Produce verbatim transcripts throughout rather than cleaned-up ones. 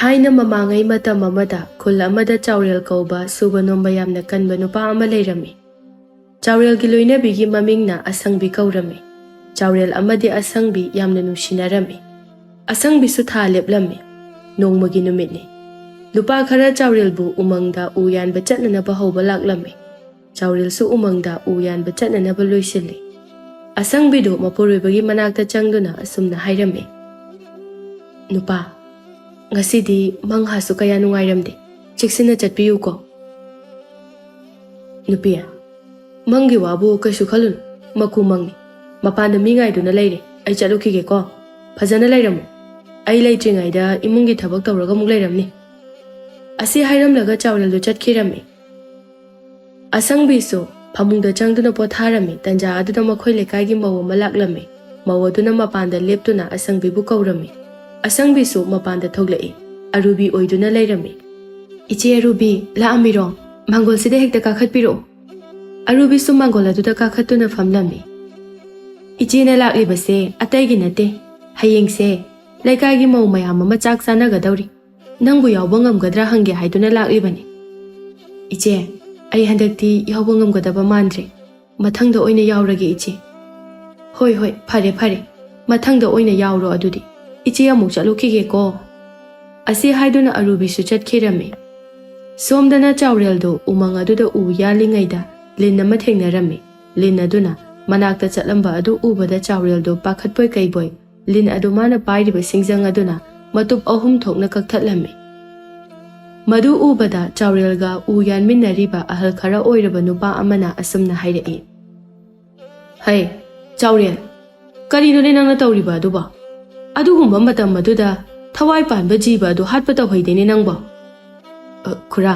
ꯊꯥꯏꯅ ꯃꯃꯥꯡꯉꯩ ꯃꯇꯝ ꯑꯃꯗ ꯈꯨꯜ ꯑꯃꯗ ꯆꯥꯎꯔꯦꯜ ꯀꯧꯕ ꯁꯨꯕ ꯅꯣꯝꯕ ꯌꯥꯝꯅ ꯀꯟꯕ ꯅꯨꯄꯥ ꯑꯃ ꯂꯩꯔꯝꯃꯤ꯫ ꯆꯥꯎꯔꯦꯜꯒꯤ ꯂꯣꯏꯅꯕꯤꯒꯤ ꯃꯃꯤꯡꯅ ꯑꯁꯪꯕꯤ ꯀꯧꯔꯝꯃꯤ꯫ ꯆꯥꯎꯔꯦꯜ ꯑꯃꯗꯤ ꯑꯁꯪꯕꯤ ꯌꯥꯝꯅ ꯅꯨꯡꯁꯤꯅꯔꯝꯃꯤ꯫ ꯑꯁꯪꯕꯤꯁꯨ ꯊꯥ ꯂꯦꯞꯂꯝꯃꯤ꯫ ꯅꯣꯡꯃꯒꯤ ꯅꯨꯃꯤꯠꯅꯤ꯫ ꯅꯨꯄꯥ ꯈꯔ ꯆꯥꯎꯔꯦꯜꯕꯨ ꯎꯃꯪꯗ ꯎ ꯌꯥꯟꯕ ꯆꯠꯅꯅꯕ ꯍꯧꯕ ꯂꯥꯛꯂꯝꯃꯤ꯫ ꯆꯥꯎꯔꯦꯜꯁꯨ ꯎꯃꯪꯗ ꯎ ꯌꯥꯟꯕ ꯆꯠꯅꯅꯕ ꯂꯣꯏꯁꯤꯜꯂꯤ꯫ ꯑꯁꯪꯕꯤꯗꯨ ꯃꯄꯨꯔꯣꯏꯕꯒꯤ ꯃꯅꯥꯛꯇ ꯆꯪꯗꯨꯅ ꯑꯁꯨꯝꯅ ꯍꯥꯏꯔꯝꯃꯤ, "ꯅꯨꯄꯥ, ꯉꯁꯤꯗꯤ ꯃꯪꯍꯥꯁꯨ ꯀꯌꯥ ꯅꯨꯡꯉꯥꯏꯔꯝꯗꯦ꯫ ꯆꯦꯛꯁꯤꯟꯅ ꯆꯠꯄꯤꯌꯨꯀꯣ꯫" "ꯅꯨꯄꯤ, ꯃꯪꯒꯤ ꯋꯥꯕꯨ ꯀꯩꯁꯨ ꯈꯜꯂꯨꯅꯨ꯫ ꯃꯀꯨ ꯃꯪꯅꯤ꯫ ꯃꯄꯥꯟꯗ ꯃꯤ ꯉꯥꯏꯗꯨꯅ ꯂꯩꯔꯦ꯫ ꯑꯩ ꯆꯠꯂꯨꯈꯤꯒꯦꯀꯣ꯫ ꯐꯖꯅ ꯂꯩꯔꯝꯃꯨ꯫ ꯑꯩ ꯂꯩꯇ꯭ꯔꯤꯉꯩꯗ ꯏꯃꯨꯡꯒꯤ ꯊꯕꯛ ꯇꯧꯔꯒ ꯑꯃꯨꯛ ꯂꯩꯔꯝꯅꯤ꯫" ꯑꯁꯤ ꯍꯥꯏꯔꯝꯂꯒ ꯆꯥꯎꯔꯦꯜꯗꯨ ꯆꯠꯈꯤꯔꯝꯃꯤ꯫ ꯑꯁꯪꯕꯤꯁꯨ ꯐꯃꯨꯡꯗ ꯆꯪꯗꯨꯅ ꯄꯣꯊꯥꯔꯝꯃꯤ꯫ ꯇꯟꯖꯥ ꯑꯗꯨꯗ ꯃꯈꯣꯏ ꯂꯩꯀꯥꯏꯒꯤ ꯃꯧ ꯑꯃ ꯂꯥꯛꯂꯝꯃꯤ꯫ ꯃꯧ ꯑꯗꯨꯅ ꯃꯄꯥꯟꯗ ꯂꯦꯞꯇꯨꯅ ꯑꯁꯪꯕꯤꯕꯨ ꯀꯧꯔꯝꯃꯤ꯫ ꯑꯁꯪꯕꯤꯁꯨ ꯃꯄꯥꯟꯗ ꯊꯣꯛꯂꯛꯏ꯫ ꯑꯔꯨꯕꯤ ꯑꯣꯏꯗꯨꯅ ꯂꯩꯔꯝꯃꯤ꯫ "ꯏꯆꯦ ꯑꯔꯨꯕꯤ, ꯂꯥꯛꯑꯝꯃꯤꯔꯣ? ꯃꯥꯡꯒꯣꯜꯁꯤꯗ ꯍꯦꯛꯇ ꯀꯥꯈꯠꯄꯤꯔꯛꯑꯣ꯫" ꯑꯔꯨꯕꯤꯁꯨ ꯃꯥꯡꯒꯣꯜ ꯑꯗꯨꯗ ꯀꯥꯈꯠꯇꯨꯅ ꯐꯝꯂꯝꯃꯤ꯫ "ꯏꯆꯦꯅ ꯂꯥꯛꯂꯤꯕꯁꯦ ꯑꯇꯩꯒꯤ ꯅꯠꯇꯦ꯫ ꯍꯌꯦꯡꯁꯦ ꯂꯩꯀꯥꯏꯒꯤ ꯃꯧ ꯃꯌꯥꯝ ꯑꯃ ꯆꯥꯛ ꯆꯥꯅꯒꯗꯧꯔꯤ꯫ ꯅꯪꯕꯨ ꯌꯥꯎꯕ ꯉꯝꯒꯗ꯭ꯔꯥ ꯍꯪꯒꯦ ꯍꯥꯏꯗꯨꯅ ꯂꯥꯛꯂꯤꯕꯅꯤ꯫" "ꯏꯆꯦ, ꯑꯩ ꯍꯟꯗꯛꯇꯤ ꯌꯥꯎꯕ ꯉꯝꯒꯗꯕ ꯃꯥꯟꯗ꯭ꯔꯦ꯫ ꯃꯊꯪꯗ ꯑꯣꯏꯅ ꯌꯥꯎꯔꯒꯦ, ꯏꯆꯦ꯫" "ꯍꯣꯏ, ꯍꯣꯏ, ꯐꯔꯦ, ꯐꯔꯦ꯫ ꯃꯊꯪꯗ ꯑꯣꯏꯅ ꯌꯥꯎꯔꯣ ꯑꯗꯨꯗꯤ꯫ ꯏꯆꯦ ꯑꯃꯨꯛ ꯆꯠꯂꯨꯈꯤꯒꯦꯀꯣ꯫" ꯑꯁꯤ ꯍꯥꯏꯗꯨꯅ ꯑꯔꯨꯕꯤꯁꯨ ꯆꯠꯈꯤꯔꯝꯃꯤ꯫ ꯁꯣꯝꯗꯅ ꯆꯥꯎꯔꯦꯜꯗꯨ ꯎꯃꯪ ꯑꯗꯨꯗ ꯎ ꯌꯥꯜꯂꯤꯉꯩꯗ ꯂꯤꯟ ꯑꯃ ꯊꯦꯡꯅꯔꯝꯃꯤ꯫ ꯂꯤꯟ ꯑꯗꯨꯅ ꯃꯅꯥꯛꯇ ꯆꯠꯂꯝꯕ ꯑꯗꯨ ꯎꯕꯗ ꯆꯥꯎꯔꯦꯜꯗꯨ ꯄꯥꯈꯠꯄꯣꯏ ꯀꯩꯕꯣꯏ ꯂꯤꯟ ꯑꯗꯨ ꯃꯥꯅ ꯄꯥꯏꯔꯤꯕ ꯁꯤꯡꯖꯪ ꯑꯗꯨꯅ ꯃꯇꯨꯞ ꯑꯍꯨꯝ ꯊꯣꯛꯅ ꯀꯛꯊꯠꯂꯝꯃꯤ꯫ ꯃꯗꯨ ꯎꯕꯗ ꯆꯥꯎꯔꯦꯜꯒ ꯎ ꯌꯥꯟꯃꯤꯟꯅꯔꯤꯕ ꯑꯍꯜ ꯈꯔ ꯑꯣꯏꯔꯕ ꯅꯨꯄꯥ ꯑꯃꯅ ꯑꯁꯨꯝꯅ ꯍꯥꯏꯔꯛꯏ, "ꯍꯩ, ꯆꯥꯎꯔꯦꯜ, ꯀꯔꯤꯅꯣꯅꯦ ꯅꯪꯅ ꯇꯧꯔꯤꯕ ꯑꯗꯨꯕꯣ? ꯑꯗꯨꯒꯨꯝꯕ ꯃꯇꯝ ꯑꯗꯨꯗ ꯊꯋꯥꯏ ꯄꯥꯟꯕ ꯖꯤꯕ ꯑꯗꯨ ꯍꯥꯠꯄ ꯇꯧꯍꯩꯗꯦꯅꯦ ꯅꯪꯕꯣ꯫" "ꯑ, ꯈꯨꯔꯥ,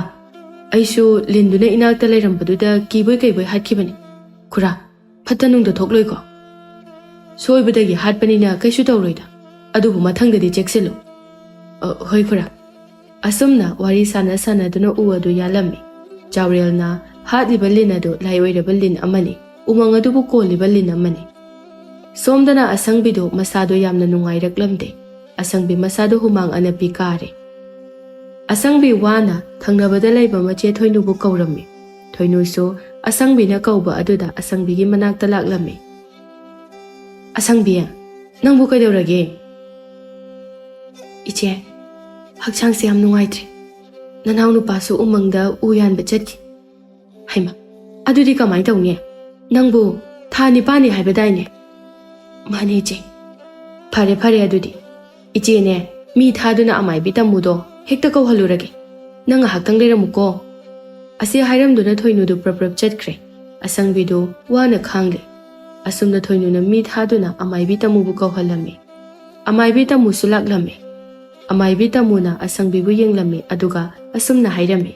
ꯑꯩꯁꯨ ꯂꯤꯟꯗꯨꯅ ꯏꯅꯥꯛꯇ ꯂꯩꯔꯝꯕꯗꯨꯗ ꯀꯤꯕꯣꯏ ꯀꯩꯕꯣꯏ ꯍꯥꯠꯈꯤꯕꯅꯤ꯫ ꯈꯨꯔꯥ, ꯐꯠꯇ ꯅꯨꯡꯗ ꯊꯣꯛꯂꯣꯏꯀꯣ? ꯁꯣꯏꯕꯗꯒꯤ ꯍꯥꯠꯄꯅꯤꯅ ꯀꯩꯁꯨ ꯇꯧꯔꯣꯏꯗ꯫ ꯑꯗꯨꯕꯨ ꯃꯊꯪꯗꯗꯤ ꯆꯦꯛꯁꯤꯜꯂꯨ꯫" "ꯑ, ꯍꯣꯏ ꯈꯨꯔꯥ꯫" ꯑꯁꯨꯝꯅ ꯋꯥꯔꯤ ꯁꯥꯟꯅ ꯁꯥꯟꯅꯗꯨꯅ ꯎ ꯑꯗꯨ ꯌꯥꯜꯂꯝꯃꯤ꯫ ꯆꯥꯎꯔꯦꯜꯅ ꯍꯥꯠꯂꯤꯕ ꯂꯤꯟ ꯑꯗꯨ ꯂꯥꯏ ꯑꯣꯏꯔꯕ ꯂꯤꯟ ꯑꯃꯅꯤ, ꯎꯃꯪ ꯑꯗꯨꯕꯨ ꯀꯣꯜꯂꯤꯕ ꯂꯤꯟ ꯑꯃꯅꯤ꯫ ꯁꯣꯝꯗꯅ ꯑꯁꯪꯕꯤꯗꯨ ꯃꯁꯥꯗꯨ ꯌꯥꯝꯅ ꯅꯨꯡꯉꯥꯏꯔꯛꯂꯝꯗꯦ꯫ ꯑꯁꯪꯕꯤ ꯃꯁꯥꯗꯨ ꯍꯨꯃꯥꯡ ꯑꯅꯞꯄꯤ ꯀꯥꯔꯦ꯫ ꯑꯁꯪꯕꯤ ꯋꯥꯅ ꯊꯪꯅꯕꯗ ꯂꯩꯕ ꯃꯆꯦ ꯊꯣꯏꯅꯨꯕꯨ ꯀꯧꯔꯝꯃꯤ꯫ ꯊꯣꯏꯅꯨꯁꯨ ꯑꯁꯪꯕꯤꯅ ꯀꯧꯕ ꯑꯗꯨꯗ ꯑꯁꯪꯕꯤꯒꯤ ꯃꯅꯥꯛꯇ ꯂꯥꯛꯂꯝꯃꯤ꯫ "ꯑꯁꯪꯕꯤ, ꯅꯪꯕꯨ ꯀꯩꯗꯧꯔꯒꯦ?" "ꯏꯆꯦ, ꯍꯛꯆꯥꯡꯁꯦ ꯌꯥꯝ ꯅꯨꯡꯉꯥꯏꯇ꯭ꯔꯦ꯫ ꯅꯅꯥꯎ ꯅꯨꯄꯥꯁꯨ ꯎꯃꯪꯗ ꯎ ꯌꯥꯟꯕ ꯆꯠꯈꯤ꯫" "ꯍꯩꯃ, ꯑꯗꯨꯗꯤ ꯀꯃꯥꯏꯅ ꯇꯧꯅꯤ? ꯅꯪꯕꯨ ꯊꯥ ꯅꯤꯄꯥꯟꯅꯤ ꯍꯥꯏꯕꯗꯥꯏꯅꯦ?" "ꯃꯥꯅꯦ ꯏꯆꯦ꯫" "ꯐꯔꯦ ꯐꯔꯦ, ꯑꯗꯨꯗꯤ ꯏꯆꯦꯅꯦ, ꯃꯤ ꯊꯥꯗꯨꯅ ꯑꯃꯥꯏꯕꯤ ꯇꯥꯃꯨꯗꯣ ꯍꯦꯛꯇ ꯀꯧꯍꯜꯂꯨꯔꯒꯦ꯫ ꯅꯪ ꯉꯥꯏꯍꯥꯛꯇꯪ ꯂꯩꯔꯝꯃꯨꯀꯣ꯫" ꯑꯁꯤ ꯍꯥꯏꯔꯝꯗꯨꯅ ꯊꯣꯏꯅꯨꯗꯨ ꯄ꯭ꯔꯞ ꯄ꯭ꯔꯞ ꯆꯠꯈ꯭ꯔꯦ꯫ ꯑꯁꯪꯕꯤꯗꯨ ꯋꯥꯅ ꯈꯥꯡꯂꯦ꯫ ꯑꯁꯨꯝꯅ ꯊꯣꯏꯅꯨꯅ ꯃꯤ ꯊꯥꯗꯨꯅ ꯑꯃꯥꯏꯕꯤ ꯇꯥꯃꯨꯕꯨ ꯀꯧꯍꯜꯂꯝꯃꯤ꯫ ꯑꯃꯥꯏꯕꯤ ꯇꯥꯃꯨꯁꯨ ꯂꯥꯛꯂꯝꯃꯤ꯫ ꯑꯃꯥꯏꯕꯤ ꯇꯥꯃꯨꯅ ꯑꯁꯪꯕꯤꯕꯨ ꯌꯦꯡꯂꯝꯃꯤ, ꯑꯗꯨꯒ ꯑꯁꯨꯝꯅ ꯍꯥꯏꯔꯝꯃꯤ,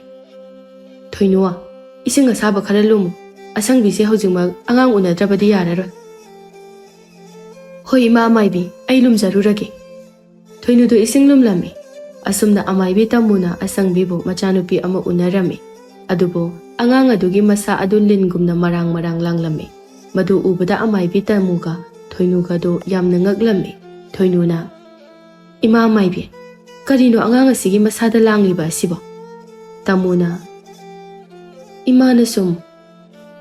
"ꯊꯣꯏꯅꯨ, ꯏꯁꯤꯡ ꯑꯁꯥꯕ ꯈꯔ ꯂꯨꯝꯃꯨ꯫ ꯑꯁꯪꯕꯤꯁꯦ ꯍꯧꯖꯤꯛꯃꯛ ꯑꯉꯥꯡ ꯎꯅꯗ꯭ꯔꯕꯗꯤ ꯌꯥꯔꯔꯣꯏ꯫" "ꯍꯣꯏ ꯏꯃꯥ ꯑꯃꯥꯏꯕꯤ, ꯑꯩ ꯂꯨꯝꯖꯔꯨꯔꯒꯦ꯫" ꯊꯣꯏꯅꯨꯗꯨ ꯏꯁꯤꯡ ꯂꯨꯝꯂꯝꯃꯤ꯫ ꯑꯁꯨꯝꯅ ꯑꯃꯥꯏꯕꯤ ꯇꯥꯃꯨꯅ ꯑꯁꯪꯕꯤꯕꯨ ꯃꯆꯥꯅꯨꯄꯤ ꯑꯃ ꯎꯅꯔꯝꯃꯤ꯫ ꯑꯗꯨꯕꯨ ꯑꯉꯥꯡ ꯑꯗꯨꯒꯤ ꯃꯁꯥ ꯑꯗꯨ ꯂꯤꯟꯒꯨꯝꯅ ꯃꯔꯥꯡ ꯃꯔꯥꯡ ꯂꯥꯡꯂꯝꯃꯤ꯫ ꯃꯗꯨ ꯎꯕꯗ ꯑꯃꯥꯏꯕꯤ ꯇꯥꯃꯨꯒ ꯊꯣꯏꯅꯨꯒꯗꯨ ꯌꯥꯝꯅ ꯉꯛꯂꯝꯃꯤ꯫ ꯊꯣꯏꯅꯨꯅ, "ꯏꯃꯥ ꯑꯃꯥꯏꯕꯤ, ꯀꯔꯤꯅꯣ ꯑꯉꯥꯡ ꯑꯁꯤꯒꯤ ꯃꯁꯥꯗ ꯂꯥꯡꯂꯤꯕ ꯑꯁꯤꯕꯣ?" ꯇꯥꯃꯨꯅ, "ꯏꯃꯥꯅ ꯁꯨꯝ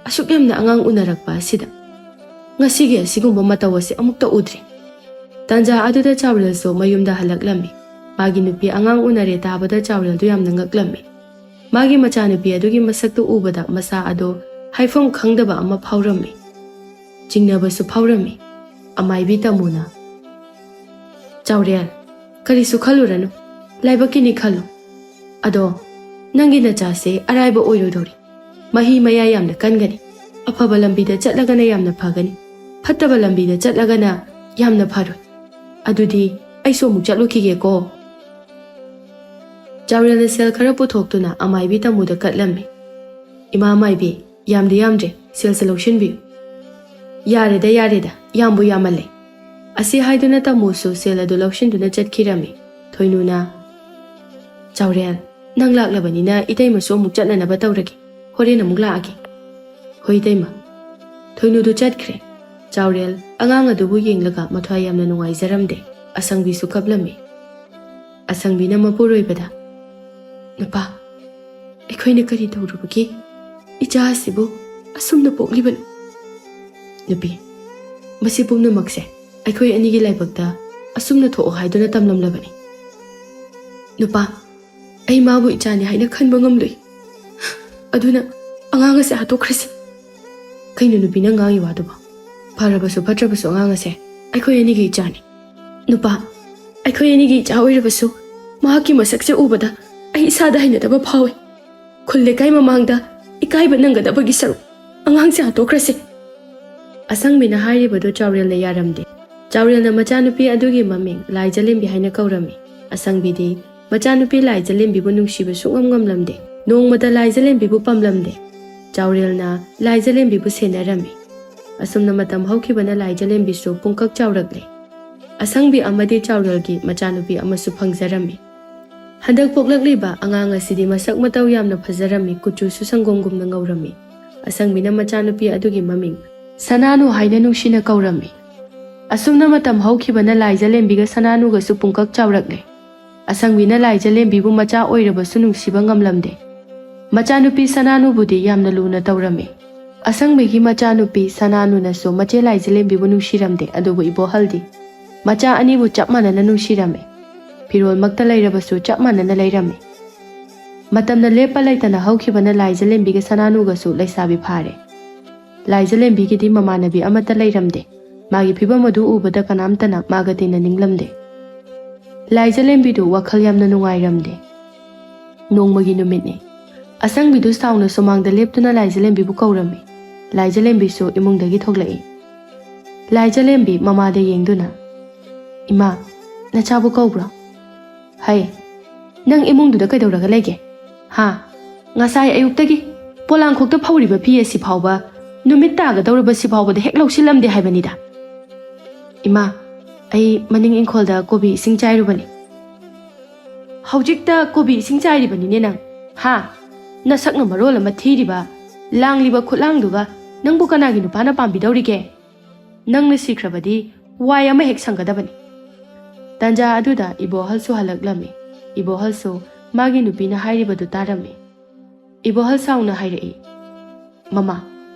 ꯑꯁꯨꯛ ꯌꯥꯝꯅ ꯑꯉꯥꯡ ꯎꯅꯔꯛꯄ ꯑꯁꯤꯗ ꯉꯁꯤꯒꯤ ꯑꯁꯤꯒꯨꯝꯕ ꯃꯇꯧ ꯑꯁꯤ ꯑꯃꯨꯛꯇ ꯎꯗ꯭ꯔꯤ꯫" ꯇꯥꯟꯖꯥ ꯑꯗꯨꯗ ꯆꯥꯎꯔꯦꯜꯁꯨ ꯃꯌꯨꯝꯗ ꯍꯜꯂꯛꯂꯝꯃꯤ꯫ ꯃꯥꯒꯤ ꯅꯨꯄꯤ ꯑꯉꯥꯡ ꯎꯅꯔꯦ ꯇꯥꯕꯗ ꯆꯥꯎꯔꯦꯜꯗꯨ ꯌꯥꯝꯅ ꯉꯛꯂꯝꯃꯤ꯫ ꯃꯥꯒꯤ ꯃꯆꯥꯅꯨꯄꯤ ꯑꯗꯨꯒꯤ ꯃꯁꯛꯇꯨ ꯎꯕꯗ ꯃꯁꯥ ꯑꯗꯣ ꯍꯥꯏꯐꯝ ꯈꯪꯗꯕ ꯑꯃ ꯐꯥꯎꯔꯝꯃꯤ꯫ ꯆꯤꯡꯅꯕꯁꯨ ꯐꯥꯎꯔꯝꯃꯤ꯫ ꯑꯃꯥꯏꯕꯤ ꯇꯥꯃꯨꯅ, "ꯆꯥꯎꯔꯦꯜ, ꯀꯔꯤꯁꯨ ꯈꯜꯂꯨꯔꯅꯨ, ꯂꯥꯏꯕꯛꯀꯤꯅꯤ ꯈꯜꯂꯨ꯫ ꯑꯗꯣ ꯅꯪꯒꯤ ꯅꯆꯥꯁꯦ ꯑꯔꯥꯏꯕ ꯑꯣꯏꯔꯣꯏꯗꯧꯔꯤ꯫ ꯃꯍꯤ ꯃꯌꯥꯏ ꯌꯥꯝꯅ ꯀꯟꯒꯅꯤ꯫ ꯑꯐꯕ ꯂꯝꯕꯤꯗ ꯆꯠꯂꯒꯅ ꯌꯥꯝꯅ ꯐꯒꯅꯤ, ꯐꯠꯇꯕ ꯂꯝꯕꯤꯗ ꯆꯠꯂꯒꯅ ꯌꯥꯝꯅ ꯐꯔꯣꯏ꯫ ꯑꯗꯨꯗꯤ ꯑꯩꯁꯨ ꯑꯃꯨꯛ ꯆꯠꯂꯨꯈꯤꯒꯦꯀꯣ꯫" ꯆꯥꯎꯔꯦꯜꯅ ꯁꯦꯜ ꯈꯔ ꯄꯨꯊꯣꯛꯇꯨꯅ ꯑꯃꯥꯏꯕꯤ ꯇꯥꯃꯨꯗ ꯀꯠꯂꯝꯃꯤ꯫ "ꯏꯃꯥ ꯑꯃꯥꯏꯕꯤ, ꯌꯥꯝꯗꯤ ꯌꯥꯝꯗ꯭ꯔꯦ, ꯁꯦꯜꯁꯦ ꯂꯧꯁꯤꯟꯕꯤꯌꯨ꯫" "ꯌꯥꯔꯦꯗ, ꯌꯥꯔꯦꯗ, ꯌꯥꯝꯕꯨ ꯌꯥꯝꯃꯜꯂꯦ꯫" ꯑꯁꯤ ꯍꯥꯏꯗꯨꯅ ꯇꯥꯃꯨꯁꯨ ꯁꯦꯜ ꯑꯗꯨ ꯂꯧꯁꯤꯟꯗꯨꯅ ꯆꯠꯈꯤꯔꯝꯃꯤ꯫ ꯊꯣꯏꯅꯨꯅ, "ꯆꯥꯎꯔꯦꯜ, ꯅꯪ ꯂꯥꯛꯂꯕꯅꯤꯅ ꯏꯇꯩꯃꯁꯨ ꯑꯃꯨꯛ ꯆꯠꯅꯅꯕ ꯇꯧꯔꯒꯦ꯫ ꯍꯣꯔꯦꯟ ꯑꯃꯨꯛ ꯂꯥꯛꯑꯒꯦ꯫" "ꯍꯣꯏ ꯏꯇꯩꯃ꯫" ꯊꯣꯏꯅꯨꯗꯨ ꯆꯠꯈ꯭ꯔꯦ꯫ ꯆꯥꯎꯔꯦꯜ ꯑꯉꯥꯡ ꯑꯗꯨꯕꯨ ꯌꯦꯡꯂꯒ ꯃꯊ꯭ꯋꯥꯏ ꯌꯥꯝꯅ ꯅꯨꯡꯉꯥꯏꯖꯔꯝꯗꯦ꯫ ꯑꯁꯪꯕꯤꯁꯨ ꯀꯞꯂꯝꯃꯤ꯫ ꯑꯁꯪꯕꯤꯅ ꯃꯄꯨꯔꯣꯏꯕꯗ, "ꯅꯨꯄꯥ, ꯑꯩꯈꯣꯏꯅ ꯀꯔꯤ ꯇꯧꯔꯨꯕꯒꯦ? ꯏꯆꯥ ꯑꯁꯤꯕꯨ ꯑꯁꯨꯝꯅ ꯄꯣꯛꯂꯤꯕꯅꯣ?" "ꯅꯨꯄꯤ, ꯃꯁꯤ ꯄꯨꯝꯅꯃꯛꯁꯦ ꯑꯩꯈꯣꯏ ꯑꯅꯤꯒꯤ ꯂꯥꯏꯕꯛꯇ ꯑꯁꯨꯝꯅ ꯊꯣꯛꯑꯣ ꯍꯥꯏꯗꯨꯅ ꯇꯝꯂꯝꯂꯕꯅꯤ꯫ ꯅꯨꯄꯥ, ꯑꯩ ꯃꯥꯕꯨ ꯏꯆꯥꯅꯤ ꯍꯥꯏꯅ ꯈꯟꯕ ꯉꯝꯂꯨꯏ꯫ ꯑꯗꯨꯅ ꯑꯉꯥꯡ ꯑꯁꯦ ꯍꯥꯠꯇꯣꯛꯈ꯭ꯔꯁꯤ꯫" "ꯀꯩꯅꯣ ꯅꯨꯄꯤ, ꯅꯪ ꯉꯥꯡꯉꯤ ꯋꯥꯗꯨꯕꯣ? ꯐꯔꯕꯁꯨ ꯐꯠꯇ꯭ꯔꯕꯁꯨ ꯑꯉꯥꯡ ꯑꯁꯦ ꯑꯩꯈꯣꯏ ꯑꯅꯤꯒꯤ ꯏꯆꯥꯅꯤ꯫ ꯅꯨꯄꯥ, ꯑꯩꯈꯣꯏ ꯑꯅꯤꯒꯤ ꯏꯆꯥ ꯑꯣꯏꯔꯕꯁꯨ ꯃꯍꯥꯛꯀꯤ ꯃꯁꯛꯁꯦ ꯎꯕꯗ ꯑꯩ ꯏꯁꯥꯗ ꯍꯩꯅꯗꯕ ꯐꯥꯎꯏ꯫ ꯈꯨꯜ ꯂꯩꯀꯥꯏ ꯃꯃꯥꯡꯗ ꯏꯀꯥꯏꯕ ꯅꯪꯒꯗꯕꯒꯤ ꯁꯔꯨꯛ ꯑꯉꯥꯡꯁꯦ ꯍꯥꯠꯇꯣꯛꯈ꯭ꯔꯁꯤ꯫" ꯑꯁꯪꯕꯤꯅ ꯍꯥꯏꯔꯤꯕꯗꯨ ꯆꯥꯎꯔꯦꯜꯅ ꯌꯥꯔꯝꯗꯦ꯫ ꯆꯥꯎꯔꯦꯜꯅ ꯃꯆꯥꯅꯨꯄꯤ ꯑꯗꯨꯒꯤ ꯃꯃꯤꯡ ꯂꯥꯏꯖꯂꯦꯝꯕꯤ ꯍꯥꯏꯅ ꯀꯧꯔꯝꯃꯤ꯫ ꯑꯁꯪꯕꯤꯗꯤ ꯃꯆꯥꯅꯨꯄꯤ ꯂꯥꯏꯖꯂꯦꯝꯕꯤꯕꯨ ꯅꯨꯡꯁꯤꯕ ꯁꯨꯡꯉꯝ ꯉꯝꯂꯝꯗꯦ꯫ ꯅꯣꯡꯃꯇ ꯂꯥꯏꯖꯂꯦꯝꯕꯤꯕꯨ ꯄꯥꯝꯂꯝꯗꯦ꯫ ꯆꯥꯎꯔꯦꯜꯅ ꯂꯥꯏꯖꯂꯦꯝꯕꯤꯕꯨ ꯁꯦꯟꯅꯔꯝꯃꯤ꯫ ꯑꯁꯨꯝꯅ ꯃꯇꯝ ꯍꯧꯈꯤꯕꯅ ꯂꯥꯏꯖꯂꯦꯝꯕꯤꯁꯨ ꯄꯨꯡꯀꯛ ꯆꯥꯎꯔꯛꯂꯦ꯫ ꯑꯁꯪꯕꯤ ꯑꯃꯗꯤ ꯆꯥꯎꯔꯦꯜꯒꯤ ꯃꯆꯥꯅꯨꯄꯤ ꯑꯃꯁꯨ ꯐꯪꯖꯔꯝꯃꯤ꯫ ꯍꯟꯗꯛ ꯄꯣꯛꯂꯛꯂꯤꯕ ꯑꯉꯥꯡ ꯑꯁꯤꯗꯤ ꯃꯁꯛ ꯃꯇꯧ ꯌꯥꯝꯅ ꯐꯖꯔꯝꯃꯤ, ꯀꯨꯆꯨꯁꯨ ꯁꯪꯒꯣꯝꯒꯨꯝꯅ ꯉꯧꯔꯝꯃꯤ꯫ ꯑꯁꯪꯕꯤꯅ ꯃꯆꯥꯅꯨꯄꯤ ꯑꯗꯨꯒꯤ ꯃꯃꯤꯡ ꯁꯅꯥꯅꯨ ꯍꯥꯏꯅ ꯅꯨꯡꯁꯤꯅ ꯀꯧꯔꯝꯃꯤ꯫ ꯑꯁꯨꯝꯅ ꯃꯇꯝ ꯍꯧꯈꯤꯕꯅ ꯂꯥꯏꯖꯂꯦꯝꯕꯤꯒ ꯁꯅꯥꯅꯨꯒꯁꯨ ꯄꯨꯡꯀꯛ ꯆꯥꯎꯔꯛꯂꯦ꯫ ꯑꯁꯪꯕꯤꯅ ꯂꯥꯏꯖꯂꯦꯝꯕꯤꯕꯨ ꯃꯆꯥ ꯑꯣꯏꯔꯕꯁꯨ ꯅꯨꯡꯁꯤꯕ ꯉꯝꯂꯝꯗꯦ꯫ ꯃꯆꯥꯅꯨꯄꯤ ꯁꯅꯥꯅꯨꯕꯨꯗꯤ ꯌꯥꯝꯅ ꯂꯨꯅ ꯇꯧꯔꯝꯃꯤ꯫ ꯑꯁꯪꯕꯤꯒꯤ ꯃꯆꯥꯅꯨꯄꯤ ꯁꯅꯥꯅꯨꯅꯁꯨ ꯃꯆꯦ ꯂꯥꯏꯖꯂꯦꯝꯕꯤꯕꯨ ꯅꯨꯡꯁꯤꯔꯝꯗꯦ, ꯑꯗꯨꯕꯨ ꯏꯕꯣꯍꯜꯗꯤ ꯃꯆꯥ ꯑꯅꯤꯕꯨ ꯆꯞ ꯃꯥꯟꯅꯅ ꯅꯨꯡꯁꯤꯔꯝꯃꯤ꯫ ꯐꯤꯔꯣꯜꯃꯛꯇ ꯂꯩꯔꯕꯁꯨ ꯆꯞ ꯃꯥꯟꯅꯅ ꯂꯩꯔꯝꯃꯤ꯫ ꯃꯇꯝꯅ ꯂꯦꯞꯄ ꯂꯩꯇꯅ ꯍꯧꯈꯤꯕꯅ ꯂꯥꯏꯖꯂꯦꯝꯕꯤꯒ ꯁꯅꯥꯅꯨꯒꯁꯨ ꯂꯩꯁꯥꯕꯤ ꯐꯥꯔꯦ꯫ ꯂꯥꯏꯖꯂꯦꯝꯕꯤꯒꯤꯗꯤ ꯃꯃꯥꯟꯅꯕꯤ ꯑꯃꯠꯇ ꯂꯩꯔꯝꯗꯦ꯫ ꯃꯥꯒꯤ ꯐꯤꯕꯝ ꯑꯗꯨ ꯎꯕꯗ ꯀꯅꯥꯝꯇꯅ ꯃꯥꯒ ꯇꯤꯟꯅꯅꯤꯡꯂꯝꯗꯦ꯫ ꯂꯥꯏꯖꯂꯦꯝꯕꯤꯗꯨ ꯋꯥꯈꯜ ꯌꯥꯝꯅ ꯅꯨꯡꯉꯥꯏꯔꯝꯗꯦ꯫ ꯅꯣꯡꯃꯒꯤ ꯅꯨꯃꯤꯠꯅꯤ꯫ ꯑꯁꯪꯕꯤꯗꯨ ꯁꯥꯎꯅ ꯁꯨꯃꯥꯡꯗ ꯂꯦꯞꯇꯨꯅ ꯂꯥꯏꯖꯂꯦꯝꯕꯤꯕꯨ ꯀꯧꯔꯝꯃꯤ꯫ ꯂꯥꯏꯖꯂꯦꯝꯕꯤꯁꯨ ꯏꯃꯨꯡꯗꯒꯤ ꯊꯣꯛꯂꯛꯏ꯫ ꯂꯥꯏꯖꯂꯦꯝꯕꯤ ꯃꯃꯥꯗ ꯌꯦꯡꯗꯨꯅ, "ꯏꯃꯥ, ꯅꯆꯥꯕꯨ ꯀꯧꯕ꯭ꯔꯣ?" "ꯍꯩ, ꯅꯪ ꯏꯃꯨꯡꯗꯨꯗ ꯀꯩꯗꯧꯔꯒ ꯂꯩꯒꯦ? ꯍꯥ? ꯉꯁꯥꯏ ꯑꯌꯨꯛꯇꯒꯤ ꯄꯣꯂꯥꯡꯈꯣꯛꯇ ꯐꯧꯔꯤꯕ ꯐꯤ ꯑꯁꯤ ꯐꯥꯎꯕ ꯅꯨꯃꯤꯠ ꯇꯥꯒꯗꯧꯔꯕ ꯁꯤ ꯐꯥꯎꯕꯗ ꯍꯦꯛ ꯂꯧꯁꯤꯜꯂꯝꯗꯦ ꯍꯥꯏꯕꯅꯤꯗ꯫" "ꯏꯃꯥ, ꯑꯩ ꯃꯅꯤꯡ ꯏꯪꯈꯣꯜꯗ ꯀꯣꯕꯤ ꯏꯁꯤꯡ ꯆꯥꯏꯔꯨꯕꯅꯤ꯫" "ꯍꯧꯖꯤꯛꯇ ꯀꯣꯕꯤ ꯏꯁꯤꯡ ꯆꯥꯏꯔꯤꯕꯅꯤꯅꯦ ꯅꯪ? ꯍꯥ? ꯅꯁꯛꯅ ꯃꯔꯣꯜ ꯑꯃ ꯊꯤꯔꯤꯕ, ꯂꯥꯡꯂꯤꯕ ꯈꯨꯠꯂꯥꯡꯗꯨꯒ ꯅꯪꯕꯨ ꯀꯅꯥꯒꯤ ꯅꯨꯄꯥꯅ ꯄꯥꯝꯕꯤꯗꯧꯔꯤꯒꯦ? ꯅꯪꯅ ꯁꯤꯈ꯭ꯔꯕꯗꯤ ꯋꯥꯏ ꯑꯃ ꯍꯦꯛ ꯁꯪꯒꯗꯕꯅꯤ꯫" ꯇꯟꯖꯥ ꯑꯗꯨꯗ ꯏꯕꯣꯍꯜꯁꯨ ꯍꯜꯂꯛꯂꯝꯃꯤ꯫ ꯏꯕꯣꯍꯜꯁꯨ ꯃꯥꯒꯤ ꯅꯨꯄꯤꯅ ꯍꯥꯏꯔꯤꯕꯗꯨ ꯇꯥꯔꯝꯃꯤ꯫ ꯏꯕꯣꯍꯜ ꯁꯥꯎꯅ ꯍꯥꯏꯔꯛꯏ, "ꯃꯃꯥ,